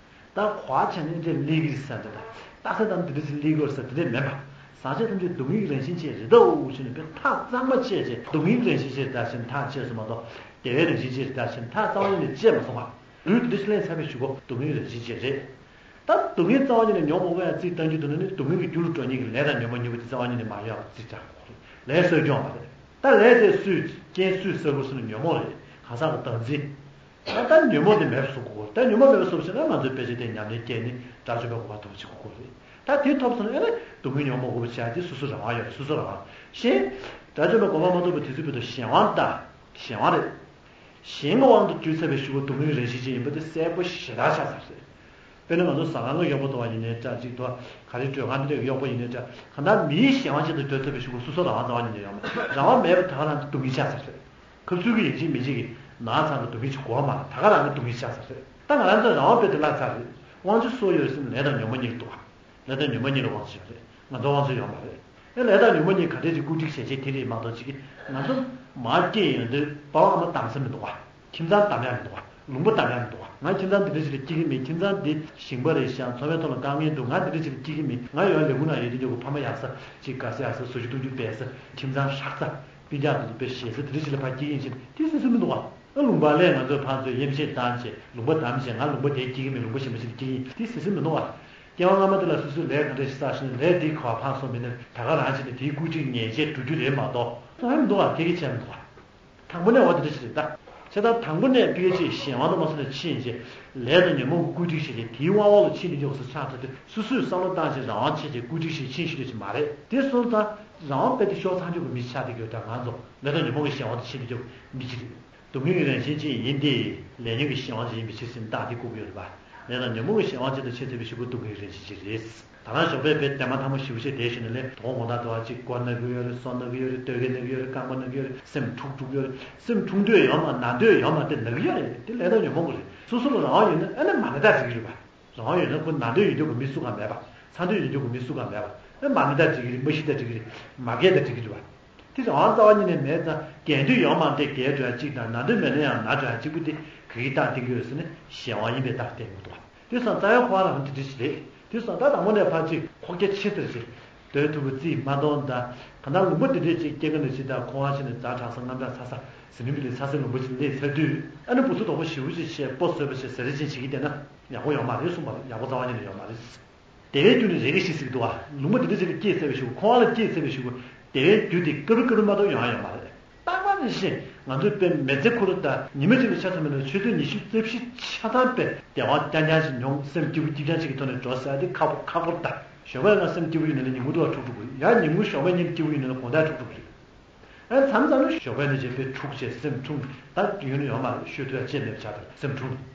ད་གོ་བ་ཆ་ནས་འདི་ལས་ཀྱི་ཟེར་འདི་ད་རྟགས་གསལ་དང་འདི་འདྲ་ཞིག་ལས་ཀྱི་ཟེར་འདི་འདྲ་མེད་པ། ཟག་བཅས་ཐམས་ཅད་སྡུག་བསྔལ་གྱི་རང་བཞིན་ཅན་རེད་དོ་ཞེས་ནས་དཔེ་ཐག་གཙང་མ་བཅད་ཅེས། སྡུག་བསྔལ་གྱི་རང་བཞིན་ཅན་རེད་ད་ཞེས་ཐག་བཅད་སོང་མ་གཏོགས། བདེ་བའི་རང་བཞིན་ཅན་རེད་ད་ཞེས་ཐག་གཙང་མ་ནས་བཅད་མ་སོང་བ། ལུས་འདི་འདྲ་ཞིག་ལེན་ཚར་བའི་གཞུག་གུ་སྡུག་བསྔལ་གྱི་རང་བཞིན་ཅན་རེད། ད་སྡུག་བསྔལ་རྩ་བ་ཉིད་ནས་མྱོང་མ་དགོས་ཡ་རྩིས་གཏང་རྒྱུ་འདུག་ན་ནི། སྡུག་བསྔལ་གྱི་རྒྱུ་རུ་འགྲོ་མཁན་གྱི་ལས་དང་ཉོན་མོངས་གཉིས་པོ་དེ་རྩ་བ་ཉིད་ནས་མ་ཡོང་བ་རྩིས་རྒྱག་དགོས་རེད། ལས་གསོག་སྐྱོང་བ་རེད། ད་ལས་དེ་སུས། རྐྱེན་སུས་བསགས་དགོས་ཟེར་ན་ཉོན་མོངས་རེད། གང་ཟག་གི་བདག་འཛིན། ད་ད་ཉོན་མོངས་དེ་མེད་པ་བཟོ་དགོས་རེད། ད་ཉོན་མོངས་མེད་པ་བཟོ་བ་ཞིག་ན་ང་ཚོས་དཔེ་ཆ་དེ་ཉམས་ལེན་བསྐྱལ་ནས་དགྲ་བཅོམ་པའི་གོ་འཕང་ཐོབ་པ་བྱེད་དགོས་རེད། ད་དེ་ཐོབ་སོང་ན་ཨ་ནི་སྡུག་བསྔལ་ཉོན་མོངས་དགོས་པ་བྱ་དེ་སོ་སོ་རང་དབང་ཡོད་རེད། སོ་སོ་རང་དབང་གཞན། དགྲ་བཅོམ་པའི་གོ་འཕང་མ་ཐོབ་པའི་དུས་ཚོད་བར་དུ་གཞན་དབང་ད། གཞན་དབང་རེད། གཞན་གྱི་དབང་དུ་གྱུར་ཚར་བའི་གཞུག་གུ་སྡུག་བསྔལ་རང་བཞིན་ཅན་ཡིན་པ་དེ་གསལ་པོ་ཞེ་དྲག་ཆགས་ཚར་རེད། དཔེར་ན་ང་ཚོ་ཟ་ཁང་གི་གཡོག་པོ་དང་བ་ཡིན་ནའི་འདྲ། གཅིག་ཏུ་ག་རེ་མགྲོན་ཁང་འདི་འདྲའི་གཡོག་པོ་ཡིན་ནའི་འདྲ། གང་ལྟར་མིའི་གཞན་དབང་ཅན་དུ་གྱུར་ཚར་བའི་གཞུག་གུ་སོ་སོ་རང་དབང་རྩ་བ་ཉིད་ནས་ཡོད་མ་རེད། རང་དབང་མེད་པ་ད་ག་རང་སྡུག་བསྔལ་ཆགས་ཚར་རེད། ཁབ་ཚུལ་གྱི་ཡིན་གཅིག་མིན་གཅིག་གིས་ན་ཚ་གི་སྡུག་བསྔལ་ཅིག་གོ་བ་མ་རེད། ད་ག་རང་གི་སྡུག་བསྔལ་ཆགས་ཚར་རེད། ད་ང་རང་ཚོའི་རང་དབང་རྦད་དེ་བརླག་ཚར་རེད། དབང་ཆ་སུ་ཡོད་ཟེར་ན་ལས་དང་ཉོན་མོངས་གཉིས་ལ་འདུག་ག་ལས་དང་ཉོན་མོངས་གཉིས་ལ་དབང་ཆ་ཡོད་རེད། ང་ཚོ་དབང་ཆ་ཡོད་མ་རེད། ཨེ་ལས་དང་ཉོན་མོངས་གཉིས་ག་འདྲས་ཀྱི་བཀོད་སྒྲིག་བྱས་བྱས་དེ་རེད་མ་གཏོགས། ཅིག་གིས་ང་ཚོ་མར་སྐྱེས་ཡོང་དུས་པ་ཕ་ཨ་མ་གདམ་ས་མི་འདུག་ག་ཁྱིམ་ཚང་གདམ་ཡག་མི་འདུག་ག་ལུང་པ་གདམ་ཡག་མི་འདུག་ག་ང་ཁྱིམ་ཚང་འདི་འདྲ་ཞིག་ལ་སྐྱེ་གི་མིན། ཁྱིམ་ཚང་འདི་ཞིང་པ་རེད་ཤག་འཚོ་བའི་ཐོག་ལ་དཀའ་ངལ་འདུག་ང་འདི་འདྲ་ཞིག་ལ་སྐྱེ་གི་མིན། ང་ཡོང་ལས་ཁུངས་ནང་ཡོད་དུས་འདྲ་གི་ཕ་མ་ཡག་ས་ཅིག་དགའ་ས་ཡག་ས་བཟོ་རྒྱུ་བཏུང་རྒྱུ་སྦས་ས། ཁྱིམ་ཚང་ཧྲག་ས། སྤུན་ཀྱག་དེ་ཚོ་དཔེ་ཞེ་ས་དེ་འདྲ་ཞིག་ལ་ཕར་སྐྱེ་གི་ཡིན་ཕྱིན་དེ་སྲིད་སྲིད་མི་འདུག་ག་ཨ་ལུང་པ་ལས་ང་ཚོས་ཕར་ཚུར་གཡེམ་བཤད་བཏང་བྱས་ལུང་པ་བདམས་བྱས་ང་ལུང་པ་དེར་སྐྱེ་གི་མིན། ལུང་པ་གཞན་པ་ཞིག་ལ་སྐྱེ་གི་ཡིན། དེ་སྲིད་སྲིད་མི་འདུག་ག་སྐྱེ་བ་སྔ་མ་དེ་ལ་སོ་སོས་ལས་ག་འདྲ་ཞིག་བསགས་ཤིང་ལས་དེའི་གོ་བ་འཕངས་སོང་མིན་ནས་ད་ག་རང་བྱས་ནས་དེའི་བཀོད་སྒྲིག་ཉེས་ཆད་འགྲོ་རྒྱུ་རེད་མ་གཏོགས་སོ་ཧ་མི་འདུག་བ། ཁྱེད་ཀྱིས་བྱས་མི་འདུག་བ། དང་པོ་ནས་འོ་དེ་འདྲ་ཞིག་རེད་ད། བྱས་ཙང་དང་པོ་ནས་ཕ་གི་ཅིག་གཞན་དབང་དུ་མ་སོང་ནས་ཕྱིན་རྗེས་ལས་དང་ཉོན་མོངས་ཀྱི་བཀོད་སྒྲིག་བྱས་རྗེས་དེའི་དབང་འོག་ལ་ཕྱིན་ནས་འཇོག་སུ་ཆགས་ཐུབ་སྟེ་སོ་སོས་བསམ་བློ་བཏང་བྱས་རང་དབང་བྱས་རྗེས་བཀོད་སྒྲིག་བྱས་ཕྱིན་ཤེས་རྒྱུ་ཅིག་མ་རེད། དེ་སོང་ཙང་རང་དབང་རྦད་དེ་ཤོར་ཚར་འཇོག་གི་མི་ཆགས་བསྡད་ཀྱི་ཡོད་ད་ང་ཚོ་ལས་དང་ཉོན་མོངས་ཀྱི་གཞན་དབང་དུ་ཕྱིན་ནས་འཇོག་མི་ཅིག་རེད། སྡུག་བསྔལ་གྱི་རང་བཞིན་ཅན་ཡིན་ཏེ། ལས་ཉོན་གྱི་གཞན་དབང་ཅན་ཡིན་པའི་ཕྱིར་ཟེར་ནས་རྟགས་འདི་བཀོད་ཀྱི་ཡོད་རེད་པ། ལས་དང་ཉོན་མོངས་ཀྱི་གཞན་དབང་ཅན་དུ་ཕྱིན་ཚར་བའི་གཞུག་གུ་སྡུག་བསྔལ་གྱི་རང་བཞིན་ཅན་རེད། ད་རང་ཞོགས་པའི་བའི་དེ་མ་ཐག་མོ་ཞིབ་བཤད་དེ་ཞུ་ནས་ལས་དོ་དགོང་དག་དུ་བ་ཅིག་མགོ་ན་གི་ཡོད་རེད། སོ་ན་གི་ཡོད་རེད། སྟོད་གོས་ན་གི་ཡོད་རེད། རྐང་པ་ན་གི་ཡོད་རེད། སེམས་འཁྲུག་འཁྲུག་ཡོད་རེད། སེམས་འཁྲུག་འདོད་ཡོད་མ་ན་འདོད་ཡོད་མ་དེ་ན་གི་ཡོད་རེད། དེ་ལས་དང་ཉོན་མོངས་ཀྱི་རེད། སོ་སོ་ལ་རང་དབང་ཡོད་ན་ཨ་ནི་མ་ན་ད་འགྲིག་གི་རེད་པ། རང་དབང་ཡོད་ན་ཁོ་ན་འདོད་ཡོད་འདོད་ཀྱི་མི་སུ་གང་མེད་པ། ཚ་འདོད་ཡོད་འདོད་ཀྱི་མི་སུ་གང་མེད་པ། ཨེ་མ་ན་ད་འགྲིག་གི་རེད། མ་ཤི་ད་འགྲིག་གི་རེད། མ་རྒས་ད་འགྲིག་གི་རེད་པ། དེ་རང་དབང་རྩ་བ་ཉིད་ནས་མེད་ཙང་རྒས་འདོད་ཡོད་མ་དེ་རྒས་འགྲོ་ཡ་གཅིག་དང་ན་འདོད་མེད་ན་ཡང་ན་འགྲོ་ཡ་གཅིག་པུ་དེ་ག་གི་རྟགས་བསྟན་གྱི་ཡོད་ཟེར་ན་གཞན་དབང་ཡིན་པའི་རྟགས་བསྟན་གྱི་འདུག་བ། དེ་སོང་ཙང་ཡང་ཁོ་རང་དེ་འདྲ་ཞིག་རེད། དེ་སོང་ཙང་དང་པོ་ནས་ཕར་ཅིག་ཁོག་རྒྱ་ཆེ་དེར་ཞིག་སྡོད་ཐུབ་པ་རྩིས་མ་གཏོང་ད། གང་ལྟར་ལུང་པ་འདི་འདྲས་ཅིག་སྐྱེ་རྒ་ན་འཆི་དང་འཁོར་བ་ཆེ་ནས་ཛ་དྲག་ས་རྔམ་དྲག་ཚ་ས་ཟི་ལིང་བི་ལིང་ཚ་སའི་ལུང་པ་ཅིག་སླེབས་ཚར་དུས་ཨ་ནི་བུ་ཚ་དོག་པོ་ཞེ་པོ་ཅིག་བྱས་སྤོ་བཟོས་པ་བྱས་ཟ་རེ་ཅན་བྱེད་ཀྱི་བསྡད་ན་ཡག་པོ་ཡོད་མ་རེད་གསུངས་པ་ལ་ཡག་པོ་རྩ་བ་ཉིད་ནས་ཡོད་མ་རེད། དེ་བའི་རྒྱུ་ནི་རེ་གི་ཞིག་ཟིག་འདུག་བ། ལུང་པ་འདི་འདྲ་ཅིག་ལ་སྐྱེས་ཚར་བའི་གཞུག་གུ་འཁོར་བ་ལ་སྐྱེས་ཚར་བའི་གཞུག་གུ་དེ་བའི་རྒྱུ་དེ་སྐབས་རེ་སྐབས་རེ་མ་གཏོགས་ཡོང་ཡ་ཡོད་མ་རེད། རྟག་པར་ནི་ཤེས། ང་ཚོས་དཔེ་མི་ཚེ་ཁོ་ར་ད་ཉི་མ་གཅིག་ལ་ཆ་ཚང་མེད་ན་ཆུ་ཚོད་ཉི་ཤུ་རྩ་བཞི་ཆ་ཚང་དཔེ་བདེ་བ་རྐྱང་རྐྱང་ཞིག་མྱོང་། སེམས་སྐྱིད་པོ་སྐྱིད་རྐྱང་ཞིག་གི་ཐོག་ནས་འགྲོ་ཟེར་ཡ་དེ་ཁག་པོ་ཁག་པོ་རེད་ད། ཞོགས་པ་ང་སེམས་སྐྱིད་པོ་ཡིན་ན་ལས་ཉིན་གུང་དུ་བ་འཁྲུག་འཁྲུག་གི་རེད། ཡང་ཉིན་གུང་ཞོགས་པ་ཉིན་སྐྱིད་པོ་ཡིན་ན་ལས་དགོང་དག་འཁྲུག་འཁྲུག་གི་རེད། ཨ་མཚམས་མཚམས་ནི་ཞོགས་པ་ནས་བྱས་པའི་འཁྲུག་བྱས་སེམས་འཁྲུག་ད་ཡོད་ན་ཡོད་མ་རེད། ཤོད་ཐུབ་ཡ་ཅི་མེད་པ་ཆགས་ཐལ་སེམས་འཁྲུག་ནས།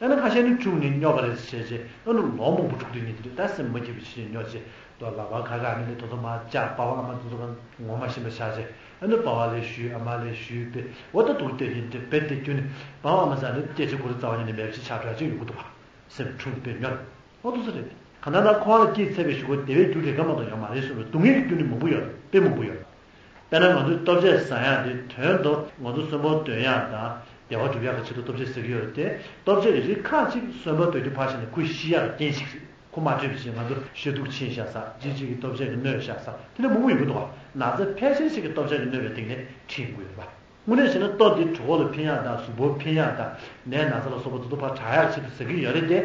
ཨ་ནི་ཁ་ཤས་ནི་འཁྲུག་ནས་སྨྱོ་བ་རེད་ཟེར་བྱས་ཨ་ནི་ལོ་མང་པོ་འཁྲུག་དུས་ཉིན་དེ་རེད་ད་སེམས་མ་སྐྱིད་པ་བྱས་སྨྱོ་བྱས་ཏོ་ལག་པ་ཁ་ཁ་ནི་ལས་དོ་དོ་མ་བཅག་པ་བ་ཨ་མ་དེ་ཚོ་ག་ངོ་མ་ཤེས་པ་ཆགས་བྱས་ཨ་ནི་པ་བ་ལས་ཞུས་ཨ་མ་ལས་ཞུས་པས་འོ་ད་འདུག་སྟེ་ཡིན་ཏེ་བེད་དེ་ཁྱོད་ནི་པ་བ་ཨ་མ་ཟ་ནི་སྐད་ཆ་ཁོ་ར་རྩ་བ་ཉིད་ནས་མེད་པ་ཅིག་ཆགས་འགྲོ་ཡ་ཅིག་ཡོང་གི་འདུག་བ། སེམས་འཁྲུག་པའི་ཉོན། ཨོ་ཏོ་ས་རེད། གང་ལྟར་ན་འཁོར་བ་ལ་སྐྱེས་ཚར་བའི་གཞུག་གུ་བདེ་བའི་རྒྱུ་རེ་འགའ་མ་གཏོགས་ཡོད་མ་རེད་གསུངས་པའི་སྡུག་བསྔལ་གྱི་རྒྱུ་ནི་མང་པོ་ཡོད་རེད་དཔེ་མང་པོ་ཡོད་རེད། དཔེར་ན་ང་ཚོས་ལྟོ་ཆས་ཟ་ཡག་དེ་དོན་དུ་ང་ཚོ་གསོན་པོ་འདོན་ཡག་དང་བདེ་བ་སྒྲུབ་ཡག་གི་ཆེད་དུ་ལྟོ་ཆས་ཟ་གི་ཡོད་རེད་དེ་ལྟོ་ཆས་ཀྱི་རིགས་ཁག་ཅིག་གསོན་པོ་འདོན་རྒྱུ་ཕར་བཞག་ནས་ཁོས་ཤི་ཡག་གི་རྐྱེན་ཞིག་རེད། ཁོ་མ་འཕྲོད་པའི་ཕྱིར་ང་ཚོ་ཤ་དུག་ཕྱིན་བཞག་ས་ཅི་ཅིག་གི་ལྟོ་ཆས་ཀྱི་གནོད་བཞག་ས་དེ་འདྲ་མང་པོ་ཡོང་གི་འདུག་བ། ན་ཚ་ཕལ་ཆེར་ཞིག་གི་ལྟོ་ཆས་ཀྱི་གནོད་པའི་སྟེང་ནས་ཁྲིད་ཡོང་གི་ཡོད་རེད་པ། དངོས་གནས་བྱས་ན་ལྟོ་འདི་གྲོད་ཁོག་ལ་ཕན་ཡག་དང་གཟུགས་པོ་ཕན་ཡག་དང་ནད་ན་ཚ་ལ་སོགས་པ་དེ་ཚོ་ཕར་དྲག་ཡག་ཆེད་དུ་ཟ་གི་ཡོད་རེད་དེ།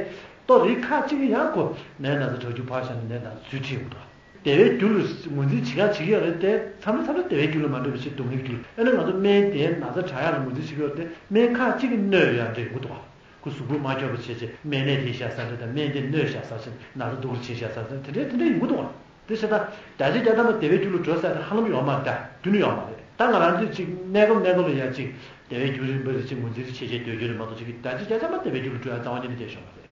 ལྟོ་རིགས་ཁག་ཅིག་གིས་ཡང་ཁོ་ནད་ན་ཚ་དྲག་རྒྱུ་ཕར་བཞག་ནས་ནད་ན་ཚ་ཚུར་ཁྲིད་ཡོང་གི་འདུག་བདེ་བའི་རྒྱུ་ལ་ངོས་འཛིན་བྱེད་ཡག་བྱེད་ཀྱི་ཡོད་རེད་དེ་མཚམས་རེ་མཚམས་རེ་བདེ་བའི་རྒྱུ་ལ་མ་འགྲོ་བའི་ཕྱིར་སྡུག་བསྔལ་རྒྱུ་ལ་ཨ་ནི་ང་ཚོ་སྨན་དེ་ན་ཚ་དྲག་ཡག་ལ་ངོས་འཛིན་བྱེད་ཀྱི་ཡོད་རེད་དེ་སྨན་ཁག་ཅིག་གིས་གནོད་ཡག་འདྲ་ཡོང་གི་འདུག་བ། ཁོ་གཟུགས་པོ་མ་འཁྱོག་པ་བྱས་བྱས་སྨན་ནད་དེ་བཞག་ས་འདྲ་དང་སྨན་དེ་གནོད་བཞག་ས་ཞིག་ན་ཚ་སྡུག་རུ་ཕྱིན་བཞག་ས་འདྲ་དེ་འདྲའི་དེ་འདྲ་ཡོང་གི་འདུག་བ། དེ་བྱས་ཙང་བརྒྱ་ཆ་བརྒྱ་ཐམ་པ་བདེ་བའི་རྒྱུ་ལ་འགྲོ་ས་དེ་ཧ་ལམ་ཡོད་མ་རེད། རྒྱུན་ནས་ཡོད་མ་རེད། ད་ང་རང་ཚོས་ཅིག་གནས་སྐབས་གནས་སྐབས་ལ་ཡ་ཅིག་བདེ་བའི་རྒྱུ་རིམ་པ་རེ་ཅིག་ངོས་འཛིན་བྱེད་བྱེད་སྡོད་རྒྱུ་རེད་མ་གཏོགས་ཅིག་བརྒྱ་ཆ་བརྒྱ་ཐམ་པ་བདེ་བའི་རྒྱུ་ལ་འགྲོ་ཡ་རྩ་བ་ཉིད་ནས་བསྡད་ཤོག་མ་རེད།